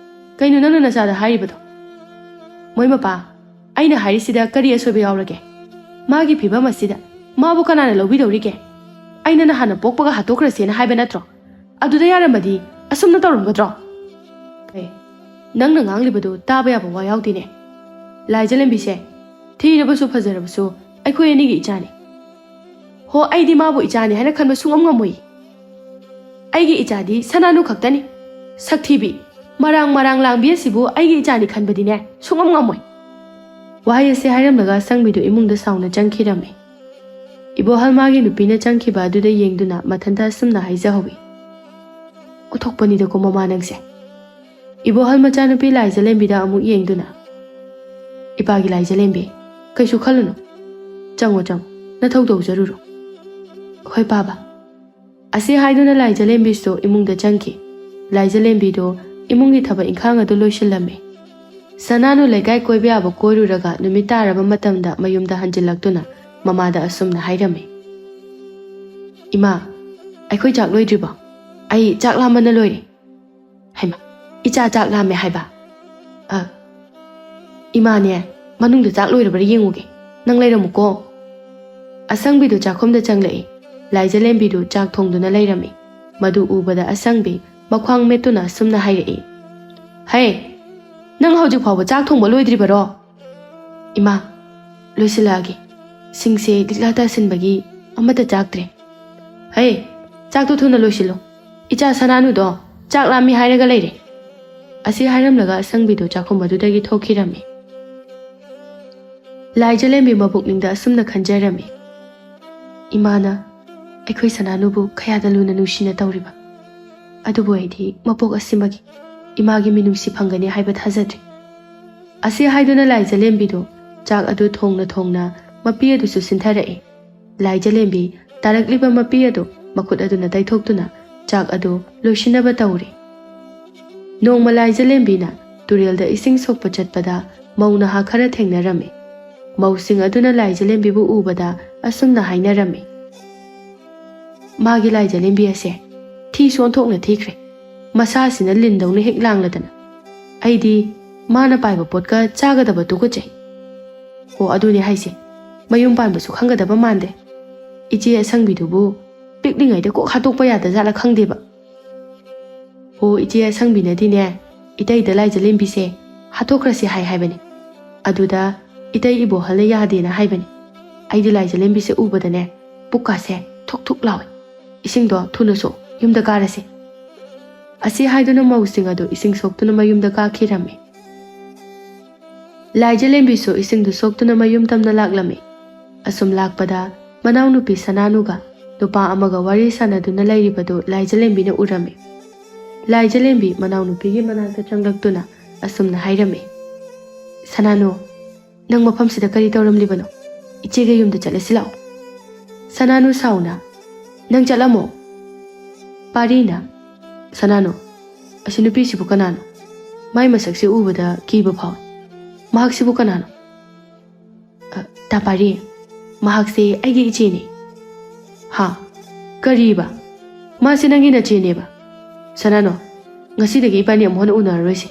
ꯀꯩꯅꯣ ꯅꯪꯅ ꯅꯆꯥꯗ ꯍꯥꯏꯔꯤꯕꯗꯣ?" "ꯃꯣꯏ ꯃꯄꯥ, ꯑꯩꯅ ꯍꯥꯏꯔꯤꯁꯤꯗ ꯀꯔꯤ ꯑꯁꯣꯏꯕ ꯌꯥꯎꯔꯒꯦ? ꯃꯥꯒꯤ ꯐꯤꯕꯝ ꯑꯁꯤꯗ ꯃꯥꯕꯨ ꯀꯅꯥꯅ ꯂꯧꯕꯤꯗꯧꯔꯤꯒꯦ? ꯑꯩꯅ ꯅꯍꯥꯟꯅ ꯄꯣꯛꯄꯒ ꯍꯥꯠꯇꯣꯛꯈ꯭ꯔꯁꯦꯅ ꯍꯥꯏꯕ ꯅꯠꯇ꯭ꯔꯣ? ꯑꯗꯨꯗ ꯌꯥꯔꯝꯃꯗꯤ ꯑꯁꯨꯝꯅ ꯇꯧꯔꯝꯒꯗ꯭ꯔꯣ?" "ꯑꯦ, ꯅꯪꯅ ꯉꯥꯡꯂꯤꯕꯗꯨ ꯇꯥꯕ ꯌꯥꯕ ꯋꯥ ꯌꯥꯎꯗꯦꯅꯦ꯫ ꯂꯥꯏꯖꯂꯦꯝꯕꯤꯁꯦ ꯊꯤꯔꯕꯁꯨ ꯐꯖꯔꯕꯁꯨ ꯑꯩꯈꯣꯏ ꯑꯅꯤꯒꯤ ꯏꯆꯥꯅꯤ꯫ ꯍꯣ, ꯑꯩꯗꯤ ꯃꯥꯕꯨ ꯏꯆꯥꯅꯤ ꯍꯥꯏꯅ ꯈꯟꯕ ꯁꯨꯡꯉꯝ ꯉꯝꯃꯣꯏ꯫ ꯑꯩꯒꯤ ꯏꯆꯥꯗꯤ ꯁꯅꯥꯅꯨ ꯈꯛꯇꯅꯤ꯫ ꯁꯛꯊꯤꯕꯤ, ꯃꯔꯥꯡ ꯃꯔꯥꯡ ꯂꯥꯡꯕꯤ ꯑꯁꯤꯕꯨ ꯑꯩꯒꯤ ꯏꯆꯥꯅꯤ ꯈꯟꯕꯗꯤꯅꯦ ꯁꯨꯡꯉꯝ ꯉꯝꯃꯣꯏ꯫" ꯋꯥꯍꯩ ꯑꯁꯤ ꯍꯥꯏꯔꯝꯂꯒ ꯑꯁꯪꯕꯤꯗꯨ ꯏꯃꯨꯡꯗ ꯁꯥꯎꯅ ꯆꯪꯈꯤꯔꯝꯃꯤ꯫ ꯏꯕꯣꯍꯜ ꯃꯥꯒꯤ ꯅꯨꯄꯤꯅ ꯆꯪꯈꯤꯕ ꯑꯗꯨꯗ ꯌꯦꯡꯗꯨꯅ ꯃꯊꯟꯇ ꯑꯁꯨꯝꯅ ꯍꯥꯏꯖꯍꯧꯏ, "ꯑꯣꯟꯊꯣꯛꯄꯅꯤꯗꯀꯣ ꯃꯃꯥ ꯅꯪꯁꯦ꯫" ꯏꯕꯣꯍꯜ ꯃꯆꯥꯅꯨꯄꯤ ꯂꯥꯏꯖꯂꯦꯝꯕꯤꯗ ꯑꯃꯨꯛ ꯌꯦꯡꯗꯨꯅ, "ꯏꯄꯥꯒꯤ ꯂꯥꯏꯖꯂꯦꯝꯕꯤ, ꯀꯩꯁꯨ ꯈꯜꯂꯨꯅꯨ꯫ ꯆꯪꯉꯣ, ꯆꯪꯉꯣ, ꯅꯊꯧ ꯇꯧꯖꯔꯨꯔꯣ꯫" "ꯍꯣꯏ ꯄꯥꯕ꯫" ꯑꯁꯤ ꯍꯥꯏꯗꯨꯅ ꯂꯥꯏꯖꯂꯦꯝꯕꯤꯁꯨ ꯏꯃꯨꯡꯗ ꯆꯪꯈꯤ꯫ ꯂꯥꯏꯖꯂꯦꯝꯕꯤꯗꯨ ꯏꯃꯨꯡꯒꯤ ꯊꯕꯛ ꯏꯪꯈꯥꯡ ꯑꯗꯨ ꯂꯣꯏꯁꯤꯜꯂꯝꯃꯤ꯫ ꯁꯅꯥꯅꯨ ꯂꯩꯀꯥꯏ ꯀꯣꯏꯕ ꯌꯥꯕ ꯀꯣꯏꯔꯨꯔꯒ ꯅꯨꯃꯤꯠ ꯇꯥꯔꯕ ꯃꯇꯝꯗ ꯃꯌꯨꯝꯗ ꯍꯟꯖꯤꯜꯂꯛꯇꯨꯅ ꯃꯃꯥꯗ ꯑꯁꯨꯝꯅ ꯍꯥꯏꯔꯝꯃꯤ, "ꯏꯃꯥ, ꯑꯩꯈꯣꯏ ꯆꯥꯛ ꯂꯣꯏꯗ꯭ꯔꯤꯕꯣ? ꯑꯩ ꯆꯥꯛ ꯂꯥꯝꯕꯅ ꯂꯣꯏꯔꯦ꯫" "ꯍꯩꯃꯥ, ꯏꯆꯥ ꯆꯥꯛ ꯂꯥꯝꯃꯦ ꯍꯥꯏꯕ? ꯑ, ꯏꯃꯥꯅꯦ, ꯃꯅꯨꯡꯗ ꯆꯥꯛ ꯂꯣꯏꯔꯕ꯭ꯔꯥ ꯌꯦꯡꯉꯨꯒꯦ꯫ ꯅꯪ ꯂꯩꯔꯝꯃꯨꯀꯣ꯫" ꯑꯁꯪꯕꯤꯗꯨ ꯆꯥꯛꯈꯨꯝꯗ ꯆꯪꯂꯛꯏ꯫ ꯂꯥꯏꯖꯂꯦꯝꯕꯤꯗꯨ ꯆꯥꯛ ꯊꯣꯡꯗꯨꯅ ꯂꯩꯔꯝꯃꯤ꯫ ꯃꯗꯨ ꯎꯕꯗ ꯑꯁꯪꯕꯤ ꯃꯈ꯭ꯋꯥꯡ ꯃꯦꯠꯇꯨꯅ ꯑꯁꯨꯝꯅ ꯍꯥꯏꯔꯛꯏ, "ꯍꯦ, ꯅꯪ ꯍꯧꯖꯤꯛ ꯐꯥꯎꯕ ꯆꯥꯛ ꯊꯣꯡꯕ ꯂꯣꯏꯗ꯭ꯔꯤꯕꯔꯣ?" "ꯏꯃꯥ, ꯂꯣꯏꯁꯤꯜꯂꯛꯑꯒꯦ꯫ ꯁꯤꯡꯁꯦ ꯂꯤꯛꯂꯥ ꯇꯥꯁꯤꯟꯕꯒꯤ ꯑꯃꯠꯇ ꯆꯥꯛꯇ꯭ꯔꯦ꯫" "ꯍꯩ, ꯆꯥꯛꯇꯣ ꯊꯨꯅ ꯂꯣꯏꯁꯤꯜꯂꯣ꯫ ꯏꯆꯥ ꯁꯅꯥꯅꯨꯗꯣ ꯆꯥꯛ ꯂꯥꯝꯃꯤ ꯍꯥꯏꯔꯒ ꯂꯩꯔꯦ꯫" ꯑꯁꯤ ꯍꯥꯏꯔꯝꯂꯒ ꯑꯁꯪꯕꯤꯗꯨ ꯆꯥꯛꯈꯨꯝ ꯑꯗꯨꯗꯒꯤ ꯊꯣꯛꯈꯤꯔꯝꯃꯤ꯫ ꯂꯥꯏꯖꯂꯦꯝꯕꯤ ꯃꯄꯨꯛꯅꯤꯡꯗ ꯑꯁꯨꯝꯅ ꯈꯟꯖꯔꯝꯃꯤ, "ꯏꯃꯥꯅ ꯑꯩꯈꯣꯏ ꯁꯅꯥꯅꯨꯕꯨ ꯀꯌꯥꯗ ꯂꯨꯅ ꯅꯨꯡꯁꯤꯅ ꯇꯧꯔꯤꯕ, ꯑꯗꯨꯕꯨ ꯑꯩꯗꯤ ꯃꯄꯣꯛ ꯑꯁꯤꯃꯒꯤ ꯏꯃꯥꯒꯤ ꯃꯤꯅꯨꯡꯁꯤ ꯐꯪꯒꯅꯤ ꯍꯥꯏꯕ ꯊꯥꯖꯗ꯭ꯔꯤ꯫" ꯑꯁꯤ ꯍꯥꯏꯗꯨꯅ ꯂꯥꯏꯖꯂꯦꯝꯕꯤꯗꯨ ꯆꯥꯛ ꯑꯗꯨ ꯊꯣꯡꯅ ꯊꯣꯡꯅ ꯃꯄꯤ ꯑꯗꯨꯁꯨ ꯁꯤꯟꯊꯔꯛꯏ꯫ ꯂꯥꯏꯖꯂꯦꯝꯕꯤ ꯇꯥꯔꯛꯂꯤꯕ ꯃꯄꯤ ꯑꯗꯨ ꯃꯈꯨꯠ ꯑꯗꯨꯅ ꯇꯩꯊꯣꯛꯇꯨꯅ ꯆꯥꯛ ꯑꯗꯨ ꯂꯣꯏꯁꯤꯟꯅꯕ ꯇꯧꯔꯤ꯫ ꯅꯣꯡꯃ ꯂꯥꯏꯖꯂꯦꯝꯕꯤꯅ ꯇꯨꯔꯦꯜꯗ ꯏꯁꯤꯡ ꯁꯣꯛꯄ ꯆꯠꯄꯗ ꯃꯧ ꯅꯍꯥ ꯈꯔ ꯊꯦꯡꯅꯔꯝꯃꯤ꯫ ꯃꯧꯁꯤꯡ ꯑꯗꯨꯅ ꯂꯥꯏꯖꯂꯦꯝꯕꯤꯕꯨ ꯎꯕꯗ ꯑꯁꯨꯝꯅ ꯍꯥꯏꯅꯔꯝꯃꯤ, ꯃꯥꯒꯤ ꯂꯥꯏꯖꯂꯦꯝꯕꯤ ꯑꯁꯦ ꯊꯤꯁꯨ ꯑꯣꯟꯊꯣꯛꯅ ꯊꯤꯈ꯭ꯔꯦ꯫ ꯃꯁꯥꯁꯤꯅ ꯂꯤꯟꯗꯧꯅ ꯍꯦꯛ ꯂꯥꯡꯂꯗꯅ꯫ ꯑꯩꯗꯤ ꯃꯥꯅ ꯄꯥꯏꯕ ꯄꯣꯠꯀ ꯆꯥꯒꯗꯕ ꯇꯨꯀꯠꯆꯩ꯫ ꯑꯣ, ꯑꯗꯨꯅꯦ ꯍꯥꯏꯁꯦ꯫ ꯃꯌꯨꯝ ꯄꯥꯟꯕꯁꯨ ꯈꯪꯒꯗꯕ ꯃꯥꯟꯗꯦ꯫ ꯏꯆꯦ ꯑꯁꯪꯕꯤꯗꯨꯕꯨ ꯄꯤꯛꯂꯤꯉꯩꯗ ꯀꯣꯛ ꯍꯥꯠꯇꯣꯛꯄ ꯌꯥꯗꯖꯥꯠꯂ ꯈꯪꯗꯦꯕ꯫ ꯑꯣ, ꯏꯆꯦ ꯑꯁꯪꯕꯤꯅꯗꯤꯅꯦ, ꯏꯇꯩꯗ ꯂꯥꯏꯖꯂꯦꯝꯕꯤꯁꯦ ꯍꯥꯠꯇꯣꯛꯈ꯭ꯔꯁꯤ ꯍꯥꯏ ꯍꯥꯏꯕꯅꯤ꯫ ꯑꯗꯨꯗ ꯏꯇꯩ ꯏꯕꯣꯍꯜꯅ ꯌꯥꯗꯦꯅ ꯍꯥꯏꯕꯅꯤ꯫ ꯑꯩꯗꯤ ꯂꯥꯏꯖꯂꯦꯝꯕꯤꯁꯦ ꯎꯕꯗꯅꯦ, ꯄꯨꯛꯀꯥꯁꯦ ꯊꯨꯛ ꯊꯨꯛ ꯂꯥꯎꯏ꯫ "ꯏꯁꯤꯡꯗꯣ ꯊꯨꯅ ꯁꯣꯛ, ꯌꯨꯝꯗ ꯀꯥꯔꯁꯤ꯫" ꯑꯁꯤ ꯍꯥꯏꯗꯨꯅ ꯃꯧꯁꯤꯡ ꯑꯗꯨ ꯏꯁꯤꯡ ꯁꯣꯛꯇꯨꯅ ꯃꯌꯨꯝꯗ ꯀꯥꯈꯤꯔꯝꯃꯤ꯫ ꯂꯥꯏꯖꯂꯦꯝꯕꯤꯁꯨ ꯏꯁꯤꯡꯗꯨ ꯁꯣꯛꯇꯨꯅ ꯃꯌꯨꯝ ꯇꯝꯅ ꯂꯥꯛꯂꯝꯃꯤ꯫ ꯑꯁꯨꯝ ꯂꯥꯛꯄꯗ ꯃꯅꯥꯎꯅꯨꯄꯤ ꯁꯅꯥꯅꯨꯒ ꯅꯨꯄꯥ ꯑꯃꯒ ꯋꯥꯔꯤ ꯁꯥꯟꯅꯗꯨꯅ ꯂꯩꯔꯤꯕꯗꯨ ꯂꯥꯏꯖꯂꯦꯝꯕꯤꯅ ꯎꯔꯝꯃꯤ꯫ ꯂꯥꯏꯖꯂꯦꯝꯕꯤ ꯃꯅꯥꯎꯅꯨꯄꯤꯒꯤ ꯃꯅꯥꯛꯇ ꯆꯪꯂꯛꯇꯨꯅ ꯑꯁꯨꯝꯅ ꯍꯥꯏꯔꯝꯃꯤ, "ꯁꯅꯥꯅꯨ, ꯅꯪ ꯃꯐꯝꯁꯤꯗ ꯀꯔꯤ ꯇꯧꯔꯝꯂꯤꯕꯅꯣ? ꯏꯆꯦꯒ ꯌꯨꯝꯗ ꯆꯠꯂꯁꯤ ꯂꯥꯛꯑꯣ꯫" ꯁꯅꯥꯅꯨ ꯁꯥꯎꯅ, "ꯅꯪ ꯆꯠꯂꯝꯃꯣ꯫" ꯄꯥꯔꯤꯅ, "ꯁꯅꯥꯅꯨ, ꯑꯁꯤ ꯅꯨꯄꯤꯁꯤꯕꯨ ꯀꯅꯥꯅꯣ? ꯃꯥꯏ ꯃꯁꯛꯁꯤ ꯎꯕꯗ ꯀꯤꯕ ꯐꯥꯎꯏ꯫ ꯃꯍꯥꯛꯁꯤꯕꯨ ꯀꯅꯥꯅꯣ?" "ꯑ, ꯇꯥ ꯄꯥꯔꯤ, ꯃꯍꯥꯛꯁꯦ ꯑꯩꯒꯤ ꯏꯆꯦꯅꯤ꯫" "ꯍꯥ? ꯀꯔꯤꯕ? ꯃꯥꯁꯦ ꯅꯪꯒꯤ ꯅꯆꯦꯅꯦꯕ? ꯁꯅꯥꯅꯣ, ꯉꯁꯤꯗꯒꯤ ꯏꯕꯥꯅꯤ ꯑꯃꯨꯛ ꯍꯟꯅ ꯎꯅꯔꯔꯣꯏꯁꯦ꯫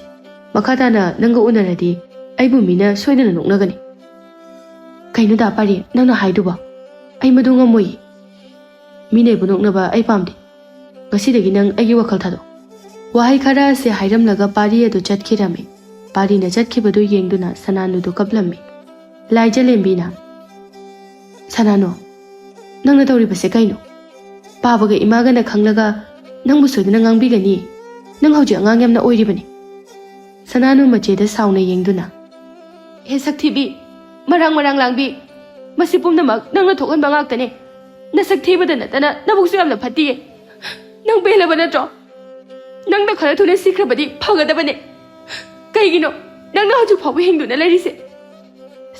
ꯃꯈꯥ ꯇꯥꯅ ꯅꯪꯒ ꯎꯅꯔꯗꯤ ꯑꯩꯕꯨ ꯃꯤꯅ ꯁꯣꯏꯗꯅ ꯅꯣꯛꯅꯒꯅꯤ꯫" "ꯀꯩꯅꯣ ꯇꯥ ꯄꯥꯔꯤ, ꯅꯪꯅ ꯍꯥꯏꯗꯨꯕꯣ? ꯑꯩ ꯃꯗꯨ ꯉꯝꯃꯣꯏꯌꯦ꯫ ꯃꯤꯅ ꯑꯩꯕꯨ ꯅꯣꯛꯅꯕ ꯑꯩ ꯄꯥꯝꯗꯦ꯫ ꯉꯁꯤꯗꯒꯤ ꯅꯪ ꯑꯩꯒꯤ ꯋꯥꯈꯜ ꯊꯥꯗꯣꯛ꯫" ꯋꯥꯍꯩ ꯈꯔ ꯑꯁꯤ ꯍꯥꯏꯔꯝꯂꯒ ꯄꯥꯔꯤ ꯑꯗꯨ ꯆꯠꯈꯤꯔꯝꯃꯤ꯫ ꯄꯥꯔꯤꯅ ꯆꯠꯈꯤꯕꯗꯨ ꯌꯦꯡꯗꯨꯅ ꯁꯅꯥꯅꯨꯗꯨ ꯀꯞꯂꯝꯃꯤ꯫ ꯂꯥꯏꯖꯂꯦꯝꯕꯤꯅ, "ꯁꯅꯥꯅꯨ, ꯅꯪꯅ ꯇꯧꯔꯤꯕꯁꯦ ꯀꯩꯅꯣ? ꯄꯥꯕꯒ ꯏꯃꯥꯒꯅ ꯈꯪꯂꯒ ꯅꯪꯕꯨ ꯁꯣꯏꯗꯅ ꯉꯥꯡꯕꯤꯒꯅꯤ꯫ ꯅꯪ ꯍꯧꯖꯤꯛ ꯑꯉꯥꯡ ꯌꯥꯝꯅ ꯑꯣꯏꯔꯤꯕꯅꯤ꯫" ꯁꯅꯥꯅꯨ ꯃꯆꯦꯗ ꯁꯥꯎꯅ ꯌꯦꯡꯗꯨꯅ, "ꯍꯦ ꯁꯛꯊꯤꯕꯤ, ꯃꯔꯥꯡ ꯃꯔꯥꯡ ꯂꯥꯡꯕꯤ, ꯃꯁꯤ ꯄꯨꯝꯅꯃꯛ ꯅꯪꯅ ꯊꯣꯛꯍꯟꯕ ꯉꯥꯛꯇꯅꯦ꯫ ꯅꯁꯛ ꯊꯤꯕꯗ ꯅꯠꯇꯅ ꯅꯕꯨꯛꯁꯨ ꯌꯥꯝꯅ ꯐꯠꯇꯤꯌꯦ꯫ ꯅꯪ ꯄꯦꯜꯂꯕ ꯅꯠꯇ꯭ꯔꯣ? ꯅꯪꯅ ꯈꯔ ꯊꯨꯅ ꯁꯤꯈ꯭ꯔꯕꯗꯤ ꯐꯒꯗꯕꯅꯦ꯫ ꯀꯩꯒꯤꯅꯣ ꯅꯪꯅ ꯍꯧꯖꯤꯛ ꯐꯥꯎꯕ ꯍꯤꯡꯗꯨꯅ ꯂꯩꯔꯤꯁꯦ?"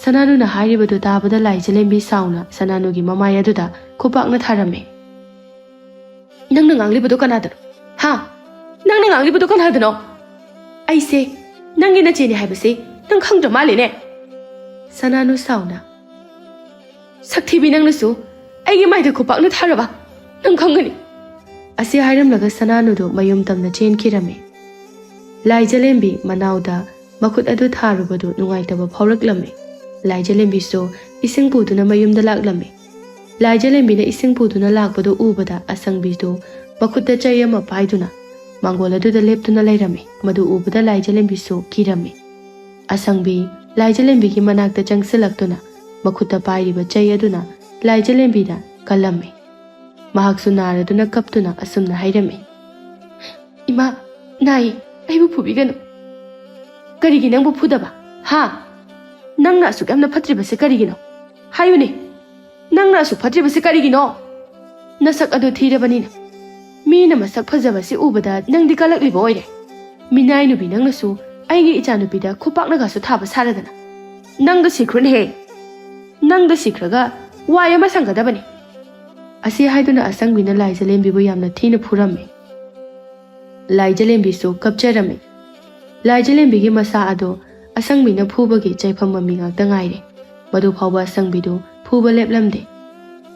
ꯁꯅꯥꯅꯨꯅ ꯍꯥꯏꯔꯤꯕꯗꯨ ꯇꯥꯕꯗ ꯂꯥꯏꯖꯂꯦꯝꯕꯤ ꯁꯥꯎꯅ ꯁꯅꯥꯅꯨꯒꯤ ꯃꯃꯥꯏ ꯑꯗꯨꯗ ꯈꯨꯄꯥꯛꯅ ꯊꯥꯔꯝꯃꯤ꯫ "ꯅꯪꯅ ꯉꯥꯡꯂꯤꯕꯗꯣ ꯀꯅꯥꯗꯅꯣ? ꯍꯥ? ꯅꯪꯅ ꯉꯥꯡꯂꯤꯕꯗꯣ ꯀꯅꯥꯗꯅꯣ? ꯑꯩꯁꯦ ꯅꯪꯒꯤ ꯅꯆꯦꯅꯦ ꯍꯥꯏꯕꯁꯦ ꯅꯪ ꯈꯪꯗ꯭ꯔ ꯃꯥꯜꯂꯦꯅꯦ?" ꯁꯅꯥꯅꯨ ꯁꯥꯎꯅ, "ꯁꯛꯊꯤꯕꯤ, ꯅꯪꯅꯁꯨ ꯑꯩꯒꯤ ꯃꯥꯏꯗ ꯈꯨꯄꯥꯛꯅ ꯊꯥꯔꯕ? ꯅꯪ ꯈꯪꯒꯅꯤ꯫ ꯑꯁꯤ ꯍꯥꯏꯔꯝꯂꯒ ꯁꯅꯥꯅꯨꯗꯨ ꯃꯌꯨꯝ ꯇꯝꯅ ꯆꯦꯟꯈꯤꯔꯝꯃꯤ꯫ ꯂꯥꯏꯖꯂꯦꯝꯕꯤ ꯃꯅꯥꯎꯗ ꯃꯈꯨꯠ ꯑꯗꯨ ꯊꯥꯔꯨꯕꯗꯨ ꯅꯨꯡꯉꯥꯏꯇꯕ ꯐꯥꯎꯔꯛꯂꯝꯃꯤ꯫ ꯂꯥꯏꯖꯂꯦꯝꯕꯤꯁꯨ ꯏꯁꯤꯡ ꯄꯨꯗꯨꯅ ꯃꯌꯨꯝꯗ ꯂꯥꯛꯂꯝꯃꯤ꯫ ꯂꯥꯏꯖꯂꯦꯝꯕꯤꯅ ꯏꯁꯤꯡ ꯄꯨꯗꯨꯅ ꯂꯥꯛꯄꯗꯨ ꯎꯕꯗ ꯑꯁꯪꯕꯤꯗꯨ ꯃꯈꯨꯠꯇ ꯆꯩ ꯑꯃ ꯄꯥꯏꯗꯨꯅ ꯃꯥꯡꯒꯣꯜ ꯑꯗꯨꯗ ꯂꯦꯞꯇꯨꯅ ꯂꯩꯔꯝꯃꯤ꯫ ꯃꯗꯨ ꯎꯕꯗ ꯂꯥꯏꯖꯂꯦꯝꯕꯤꯁꯨ ꯀꯤꯔꯝꯃꯤ꯫ ꯑꯁꯪꯕꯤ ꯂꯥꯏꯖꯂꯦꯝꯕꯤꯒꯤ ꯃꯅꯥꯛꯇ ꯆꯪꯁꯤꯜꯂꯛꯇꯨꯅ ꯃꯈꯨꯠꯇ ꯄꯥꯏꯔꯤꯕ ꯆꯩ ꯑꯗꯨꯅ ꯂꯥꯏꯖꯂꯦꯝꯕꯤꯗ ꯀꯜꯂꯝꯃꯤ꯫ ꯃꯍꯥꯛꯁꯨ ꯅꯥꯔꯗꯨꯅ ꯀꯞꯇꯨꯅ ꯑꯁꯨꯝꯅ ꯍꯥꯏꯔꯝꯃꯤ, "ꯏꯃꯥ, ꯅꯥꯏ, ꯑꯩꯕꯨ ꯐꯨꯕꯤꯒꯅꯨ꯫" "ꯀꯔꯤꯒꯤ ꯅꯪꯕꯨ ꯐꯨꯗꯕ? ꯍꯥ? ꯅꯪꯅ ꯑꯁꯨꯛ ꯌꯥꯝꯅ ꯐꯠꯇ꯭ꯔꯤꯕꯁꯦ ꯀꯔꯤꯒꯤꯅꯣ? ꯍꯥꯏꯌꯨꯅꯦ, ꯅꯪꯅ ꯑꯁꯨꯛ ꯐꯠꯇ꯭ꯔꯤꯕꯁꯦ ꯀꯔꯤꯒꯤꯅꯣ? ꯅꯁꯛ ꯑꯗꯨ ꯊꯤꯔꯕꯅꯤꯅ ꯃꯤꯅ ꯃꯁꯛ ꯐꯖꯕꯁꯤ ꯎꯕꯗ ꯅꯪꯗꯤ ꯀꯜꯂꯛꯂꯤꯕ ꯑꯣꯏꯔꯦ꯫ ꯃꯤꯅꯥꯏ ꯅꯨꯄꯤ ꯅꯪꯅꯁꯨ ꯑꯩꯒꯤ ꯏꯆꯥꯅꯨꯄꯤꯗ ꯈꯨꯄꯥꯛꯅꯒꯁꯨ ꯊꯥꯕ ꯁꯥꯔꯗꯅ꯫ ꯅꯪꯗ ꯁꯤꯈ꯭ꯔꯣꯅꯦꯍꯦ꯫ ꯅꯪꯗ ꯁꯤꯈ꯭ꯔꯒ ꯋꯥꯏ ꯑꯃ ꯁꯪꯒꯗꯕꯅꯤ꯫" ꯑꯁꯤ ꯍꯥꯏꯗꯨꯅ ꯑꯁꯪꯕꯤꯅ ꯂꯥꯏꯖꯂꯦꯝꯕꯤꯕꯨ ꯌꯥꯝꯅ ꯊꯤꯅ ꯐꯨꯔꯝꯃꯤ꯫ ꯂꯥꯏꯖꯂꯦꯝꯕꯤꯁꯨ ꯀꯞꯆꯔꯝꯃꯤ꯫ ꯂꯥꯏꯖꯂꯦꯝꯕꯤꯒꯤ ꯃꯁꯥ ꯑꯗꯣ ꯑꯁꯪꯕꯤꯅ ꯐꯨꯕꯒꯤ ꯆꯩꯐꯝ ꯃꯃꯤ ꯉꯥꯛꯇ ꯉꯥꯏꯔꯦ꯫ ꯃꯗꯨ ꯐꯥꯎꯕ ꯑꯁꯪꯕꯤꯗꯨ ꯐꯨꯕ ꯂꯦꯞꯂꯝꯗꯦ꯫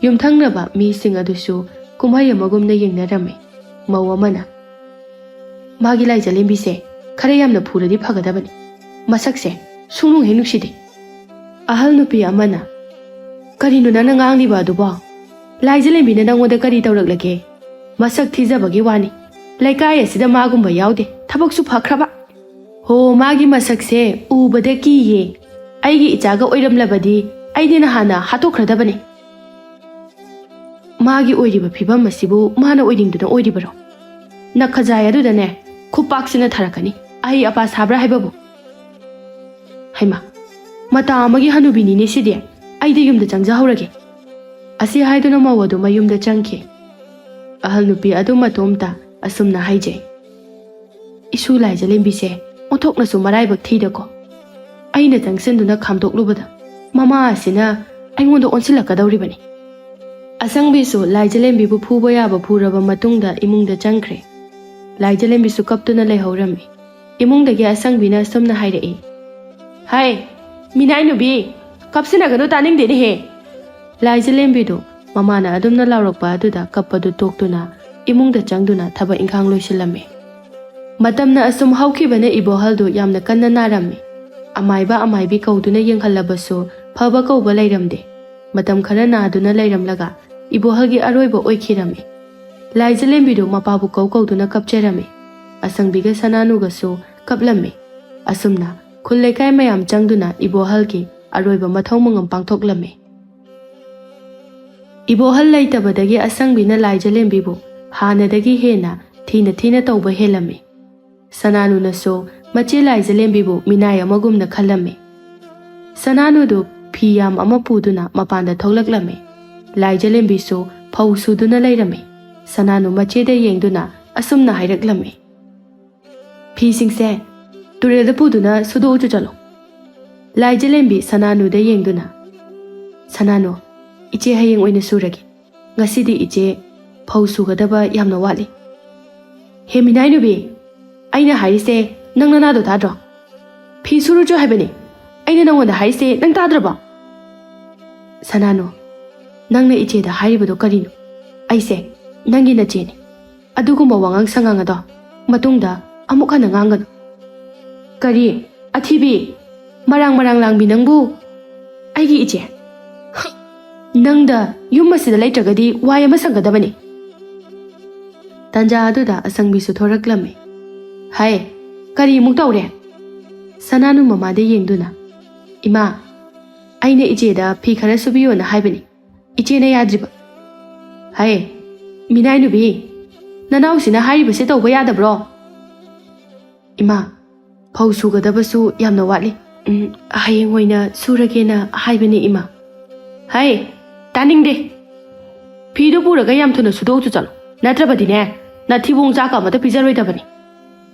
ꯌꯨꯝꯊꯪꯅꯕ ꯃꯤꯁꯤꯡ ꯑꯗꯨꯁꯨ ꯀꯨꯝꯍꯩ ꯑꯃꯒꯨꯝꯅ ꯌꯦꯡꯅꯔꯝꯃꯤ꯫ ꯃꯧ ꯑꯃꯅ, "ꯃꯥꯒꯤ ꯂꯥꯏꯖꯂꯦꯝꯕꯤꯁꯦ ꯈꯔ ꯌꯥꯝꯅ ꯐꯨꯔꯗꯤ ꯐꯒꯗꯕꯅꯤ꯫ ꯃꯁꯛꯁꯦ ꯁꯨꯡꯅꯨꯡ ꯍꯦꯛ ꯅꯨꯡꯁꯤꯗꯦ꯫" ꯑꯍꯜ ꯅꯨꯄꯤ ꯑꯃꯅ, "ꯀꯔꯤꯅꯣ ꯅꯪꯅ ꯉꯥꯡꯂꯤꯕ ꯑꯗꯨꯕꯣ? ꯂꯥꯏꯖꯂꯦꯝꯕꯤꯅ ꯅꯪꯉꯣꯟꯗ ꯀꯔꯤ ꯇꯧꯔꯛꯂꯒꯦ? ꯃꯁꯛ ꯊꯤꯖꯕꯒꯤ ꯋꯥꯅꯤ꯫ ꯂꯩꯀꯥꯏ ꯑꯁꯤꯗ ꯃꯥꯒꯨꯝꯕ ꯌꯥꯎꯗꯦ꯫ ꯊꯕꯛꯁꯨ ꯐꯈ꯭ꯔꯕ꯫ ꯍꯣ, ꯃꯥꯒꯤ ꯃꯁꯛꯁꯦ ꯎꯕꯗ ꯀꯤꯌꯦ꯫ ꯑꯩꯒꯤ ꯏꯆꯥꯒ ꯑꯣꯏꯔꯝꯂꯕꯗꯤ ꯑꯩꯗꯤ ꯅꯍꯥꯟꯅ ꯍꯥꯠꯇꯣꯛꯈ꯭ꯔꯗꯕꯅꯤ꯫ ꯃꯥꯒꯤ ꯑꯣꯏꯔꯤꯕ ꯐꯤꯕꯝ ꯑꯁꯤꯕꯨ ꯃꯥꯅ ꯑꯣꯏꯅꯤꯡꯗꯨꯅ ꯑꯣꯏꯔꯤꯕꯔꯣ? ꯅꯈꯖꯥꯏ ꯑꯗꯨꯗꯅꯦ ꯈꯨꯄꯥꯛꯁꯤꯅ ꯊꯥꯔꯛꯀꯅꯤ꯫ ꯑꯍꯩ ꯑꯄꯥ ꯁꯥꯕ꯭ꯔꯥ ꯍꯥꯏꯕꯕꯨ?" "ꯍꯩꯃꯥ, ꯃꯇꯥ ꯑꯃꯒꯤ ꯍꯅꯨꯕꯤꯅꯤꯅꯦ ꯁꯤꯗꯤ꯫ ꯑꯩꯗꯤ ꯌꯨꯝꯗ ꯆꯪꯖꯍꯧꯔꯒꯦ꯫" ꯑꯁꯤ ꯍꯥꯏꯗꯨꯅ ꯃꯧ ꯑꯗꯨ ꯃꯌꯨꯝꯗ ꯆꯪꯈꯤ꯫ ꯑꯍꯜ ꯅꯨꯄꯤ ꯑꯗꯨ ꯃꯇꯣꯝꯇ ꯑꯁꯨꯝꯅ ꯍꯥꯏꯖꯩ, "ꯏꯁꯨ ꯂꯥꯏꯖꯂꯦꯝꯕꯤꯁꯦ ꯑꯣꯟꯊꯣꯛꯅꯁꯨ ꯃꯔꯥꯏꯕꯛ ꯊꯤꯗꯀꯣ꯫ ꯑꯩꯅ ꯆꯪꯁꯤꯟꯗꯨꯅ ꯈꯥꯝꯗꯣꯛꯂꯨꯕꯗ ꯃꯃꯥ ꯑꯁꯤꯅ ꯑꯩꯉꯣꯟꯗ ꯑꯣꯟꯁꯤꯜꯂꯛꯀꯗꯧꯔꯤꯕꯅꯤ꯫" ꯑꯁꯪꯕꯤꯁꯨ ꯂꯥꯏꯖꯂꯦꯝꯕꯤꯕꯨ ꯐꯨꯕ ꯌꯥꯕ ꯐꯨꯔꯕ ꯃꯇꯨꯡꯗ ꯏꯃꯨꯡꯗ ꯆꯪꯈ꯭ꯔꯦ꯫ ꯂꯥꯏꯖꯂꯦꯝꯕꯤꯁꯨ ꯀꯞꯇꯨꯅ ꯂꯩꯍꯧꯔꯝꯃꯤ꯫ ꯏꯃꯨꯡꯗꯒꯤ ꯑꯁꯪꯕꯤꯅ ꯑꯁꯨꯝꯅ ꯍꯥꯏꯔꯛꯏ, "ꯍꯥꯏ, ꯃꯤꯅꯥꯏ ꯅꯨꯕꯤ, ꯀꯞꯁꯤꯟꯅꯒꯅꯨ, ꯇꯥꯅꯤꯡꯗꯦꯅꯦꯍꯦ꯫" ꯂꯥꯏꯖꯂꯦꯝꯕꯤꯗꯨ ꯃꯃꯥꯅ ꯑꯗꯨꯝꯅ ꯂꯥꯎꯔꯛꯄ ꯑꯗꯨꯗ ꯀꯞꯄꯗꯨ ꯇꯣꯛꯇꯨꯅ ꯏꯃꯨꯡꯗ ꯆꯪꯗꯨꯅ ꯊꯕꯛ ꯏꯪꯈꯥꯡ ꯂꯣꯏꯁꯤꯜꯂꯝꯃꯤ꯫ ꯃꯇꯝꯅ ꯑꯁꯨꯝ ꯍꯧꯈꯤꯕꯅ ꯏꯕꯣꯍꯜꯗꯨ ꯌꯥꯝꯅ ꯀꯟꯅ ꯅꯥꯔꯝꯃꯤ꯫ ꯑꯃꯥꯏꯕ ꯑꯃꯥꯏꯕꯤ ꯀꯧꯗꯨꯅ ꯌꯦꯡꯍꯜꯂꯕꯁꯨ ꯐꯕ ꯀꯧꯕ ꯂꯩꯔꯝꯗꯦ꯫ ꯃꯇꯝ ꯈꯔ ꯅꯥꯗꯨꯅ ꯂꯩꯔꯝꯂꯒ ꯏꯕꯣꯍꯜꯒꯤ ꯑꯔꯣꯏꯕ ꯑꯣꯏꯈꯤꯔꯝꯃꯤ꯫ ꯂꯥꯏꯖꯂꯦꯝꯕꯤꯗꯨ ꯃꯄꯥꯕꯨ ꯀꯧ ꯀꯧꯗꯨꯅ ꯀꯞꯆꯔꯝꯃꯤ꯫ ꯑꯁꯪꯕꯤꯒ ꯁꯅꯥꯅꯨꯒꯁꯨ ꯀꯞꯂꯝꯃꯤ꯫ ꯑꯁꯨꯝꯅ ꯈꯨꯜ ꯂꯩꯀꯥꯏ ꯃꯌꯥꯝ ꯆꯪꯗꯨꯅ ꯏꯕꯣꯍꯜꯒꯤ ꯑꯔꯣꯏꯕ ꯃꯊꯧ ꯃꯉꯝ ꯄꯥꯡꯊꯣꯛꯂꯝꯃꯤ꯫ ꯏꯕꯣꯍꯜ ꯂꯩꯇꯕꯗꯒꯤ ꯑꯁꯪꯕꯤꯅ ꯂꯥꯏꯖꯂꯦꯝꯕꯤꯕꯨ ꯍꯥꯟꯅꯗꯒꯤ ꯍꯦꯟꯅ ꯊꯤꯅ ꯊꯤꯅ ꯇꯧꯕ ꯍꯦꯜꯂꯝꯃꯤ꯫ ꯁꯅꯥꯅꯨꯅꯁꯨ ꯃꯆꯦ ꯂꯥꯏꯖꯂꯦꯝꯕꯤꯕꯨ ꯃꯤꯅꯥꯏ ꯑꯃꯒꯨꯝꯅ ꯈꯜꯂꯝꯃꯤ꯫ ꯁꯅꯥꯅꯨꯗꯨ ꯐꯤ ꯌꯥꯝ ꯑꯃ ꯄꯨꯗꯨꯅ ꯃꯄꯥꯟꯗ ꯊꯣꯛꯂꯛꯂꯝꯃꯤ꯫ ꯂꯥꯏꯖꯂꯦꯝꯕꯤꯁꯨ ꯐꯧ ꯁꯨꯗꯨꯅ ꯂꯩꯔꯝꯃꯤ꯫ ꯁꯅꯥꯅꯨ ꯃꯆꯦꯗ ꯌꯦꯡꯗꯨꯅ ꯑꯁꯨꯝꯅ ꯍꯥꯏꯔꯛꯂꯝꯃꯤ, "ꯐꯤꯁꯤꯡꯁꯦ ꯇꯨꯔꯦꯜꯗ ꯄꯨꯗꯨꯅ ꯁꯨꯗꯣꯛꯎꯆꯨ ꯆꯠꯂꯣ꯫" ꯂꯥꯏꯖꯂꯦꯝꯕꯤ ꯁꯅꯥꯅꯨꯗ ꯌꯦꯡꯗꯨꯅ, "ꯁꯅꯥꯅꯨ, ꯏꯆꯦ ꯍꯌꯦꯡ ꯑꯣꯏꯅ ꯁꯨꯔꯒꯦ꯫ ꯉꯁꯤꯗꯤ ꯏꯆꯦ ꯐꯧ ꯁꯨꯒꯗꯕ ꯌꯥꯝꯅ ꯋꯥꯠꯂꯤ꯫" "ꯍꯦ ꯃꯤꯅꯥꯏ ꯅꯨꯕꯤ, ꯑꯩꯅ ꯍꯥꯏꯔꯤꯁꯦ ꯅꯪ ꯅꯅꯥꯗꯣ ꯇꯥꯗ꯭ꯔꯣ? ꯐꯤ ꯁꯨꯔꯨꯆꯣ ꯍꯥꯏꯕꯅꯤ꯫ ꯑꯩꯅ ꯅꯪꯉꯣꯟꯗ ꯍꯥꯏꯔꯤꯁꯦ ꯅꯪ ꯇꯥꯗ꯭ꯔꯕꯣ?" "ꯁꯅꯥꯅꯨ, ꯅꯪꯅ ꯏꯆꯦꯗ ꯍꯥꯏꯔꯤꯕꯗꯣ ꯀꯔꯤꯅꯣ? ꯑꯩꯁꯦ ꯅꯪꯒꯤ ꯅꯆꯦꯅꯤ꯫ ꯑꯗꯨꯒꯨꯝꯕ ꯋꯥꯉꯥꯡ ꯁꯉꯥꯡ ꯑꯗꯣ ꯃꯇꯨꯡꯗ ꯑꯃꯨꯛ ꯍꯟꯅ ꯉꯥꯡꯒꯅꯨ꯫" "ꯀꯔꯤ? ꯑꯊꯤꯕꯤ, ꯃꯔꯥꯡ ꯃꯔꯥꯡ ꯂꯥꯡꯕꯤ ꯅꯪꯕꯨ ꯑꯩꯒꯤ ꯏꯆꯦ? ꯅꯪꯗ ꯌꯨꯝ ꯑꯁꯤꯗ ꯂꯩꯇ꯭ꯔꯒꯗꯤ ꯋꯥꯏ ꯑꯃ ꯁꯪꯒꯗꯕꯅꯤ꯫" ꯇꯥꯟꯖꯥ ꯑꯗꯨꯗ ꯑꯁꯪꯕꯤꯁꯨ ꯊꯣꯔꯛꯂꯝꯃꯤ꯫ "ꯍꯥꯏ, ꯀꯔꯤꯃꯨꯛ ꯇꯧꯔꯦ?" ꯁꯅꯥꯅꯨ ꯃꯃꯥꯗ ꯌꯦꯡꯗꯨꯅ, "ꯏꯃꯥ, ꯑꯩꯅ ꯏꯆꯦꯗ ꯐꯤ ꯈꯔ ꯁꯨꯕꯤꯌꯣꯅ ꯍꯥꯏꯕꯅꯤ, ꯏꯆꯦꯅ ꯌꯥꯗ꯭ꯔꯤꯕ꯫" "ꯍꯥꯏ, ꯃꯤꯅꯥꯏ ꯅꯨꯕꯤ, ꯅꯅꯥꯎꯁꯤꯅ ꯍꯥꯏꯔꯤꯕꯁꯦ ꯇꯧꯕ ꯌꯥꯗꯕ꯭ꯔꯣ?" "ꯏꯃꯥ, ꯐꯧ ꯁꯨꯒꯗꯕꯁꯨ ꯌꯥꯝꯅ ꯋꯥꯠꯂꯤ꯫ ꯎꯝ, ꯍꯌꯦꯡ ꯑꯣꯏꯅ ꯁꯨꯔꯒꯦꯅ ꯍꯥꯏꯕꯅꯤ, ꯏꯃꯥ꯫" "ꯍꯥꯏ, ꯇꯥꯅꯤꯡꯗꯦ꯫ ꯐꯤꯗꯨ ꯄꯨꯔꯒ ꯌꯥꯝ ꯊꯨꯅ ꯁꯨꯗꯣꯛꯎꯆꯨ ꯆꯠꯂꯣ꯫ ꯅꯠꯇ꯭ꯔꯕꯗꯤꯅꯦ, ꯅꯊꯤꯕꯣꯡ ꯆꯥꯛꯀ ꯑꯃꯠꯇ ꯄꯤꯖꯔꯣꯏꯗꯕꯅꯤ꯫"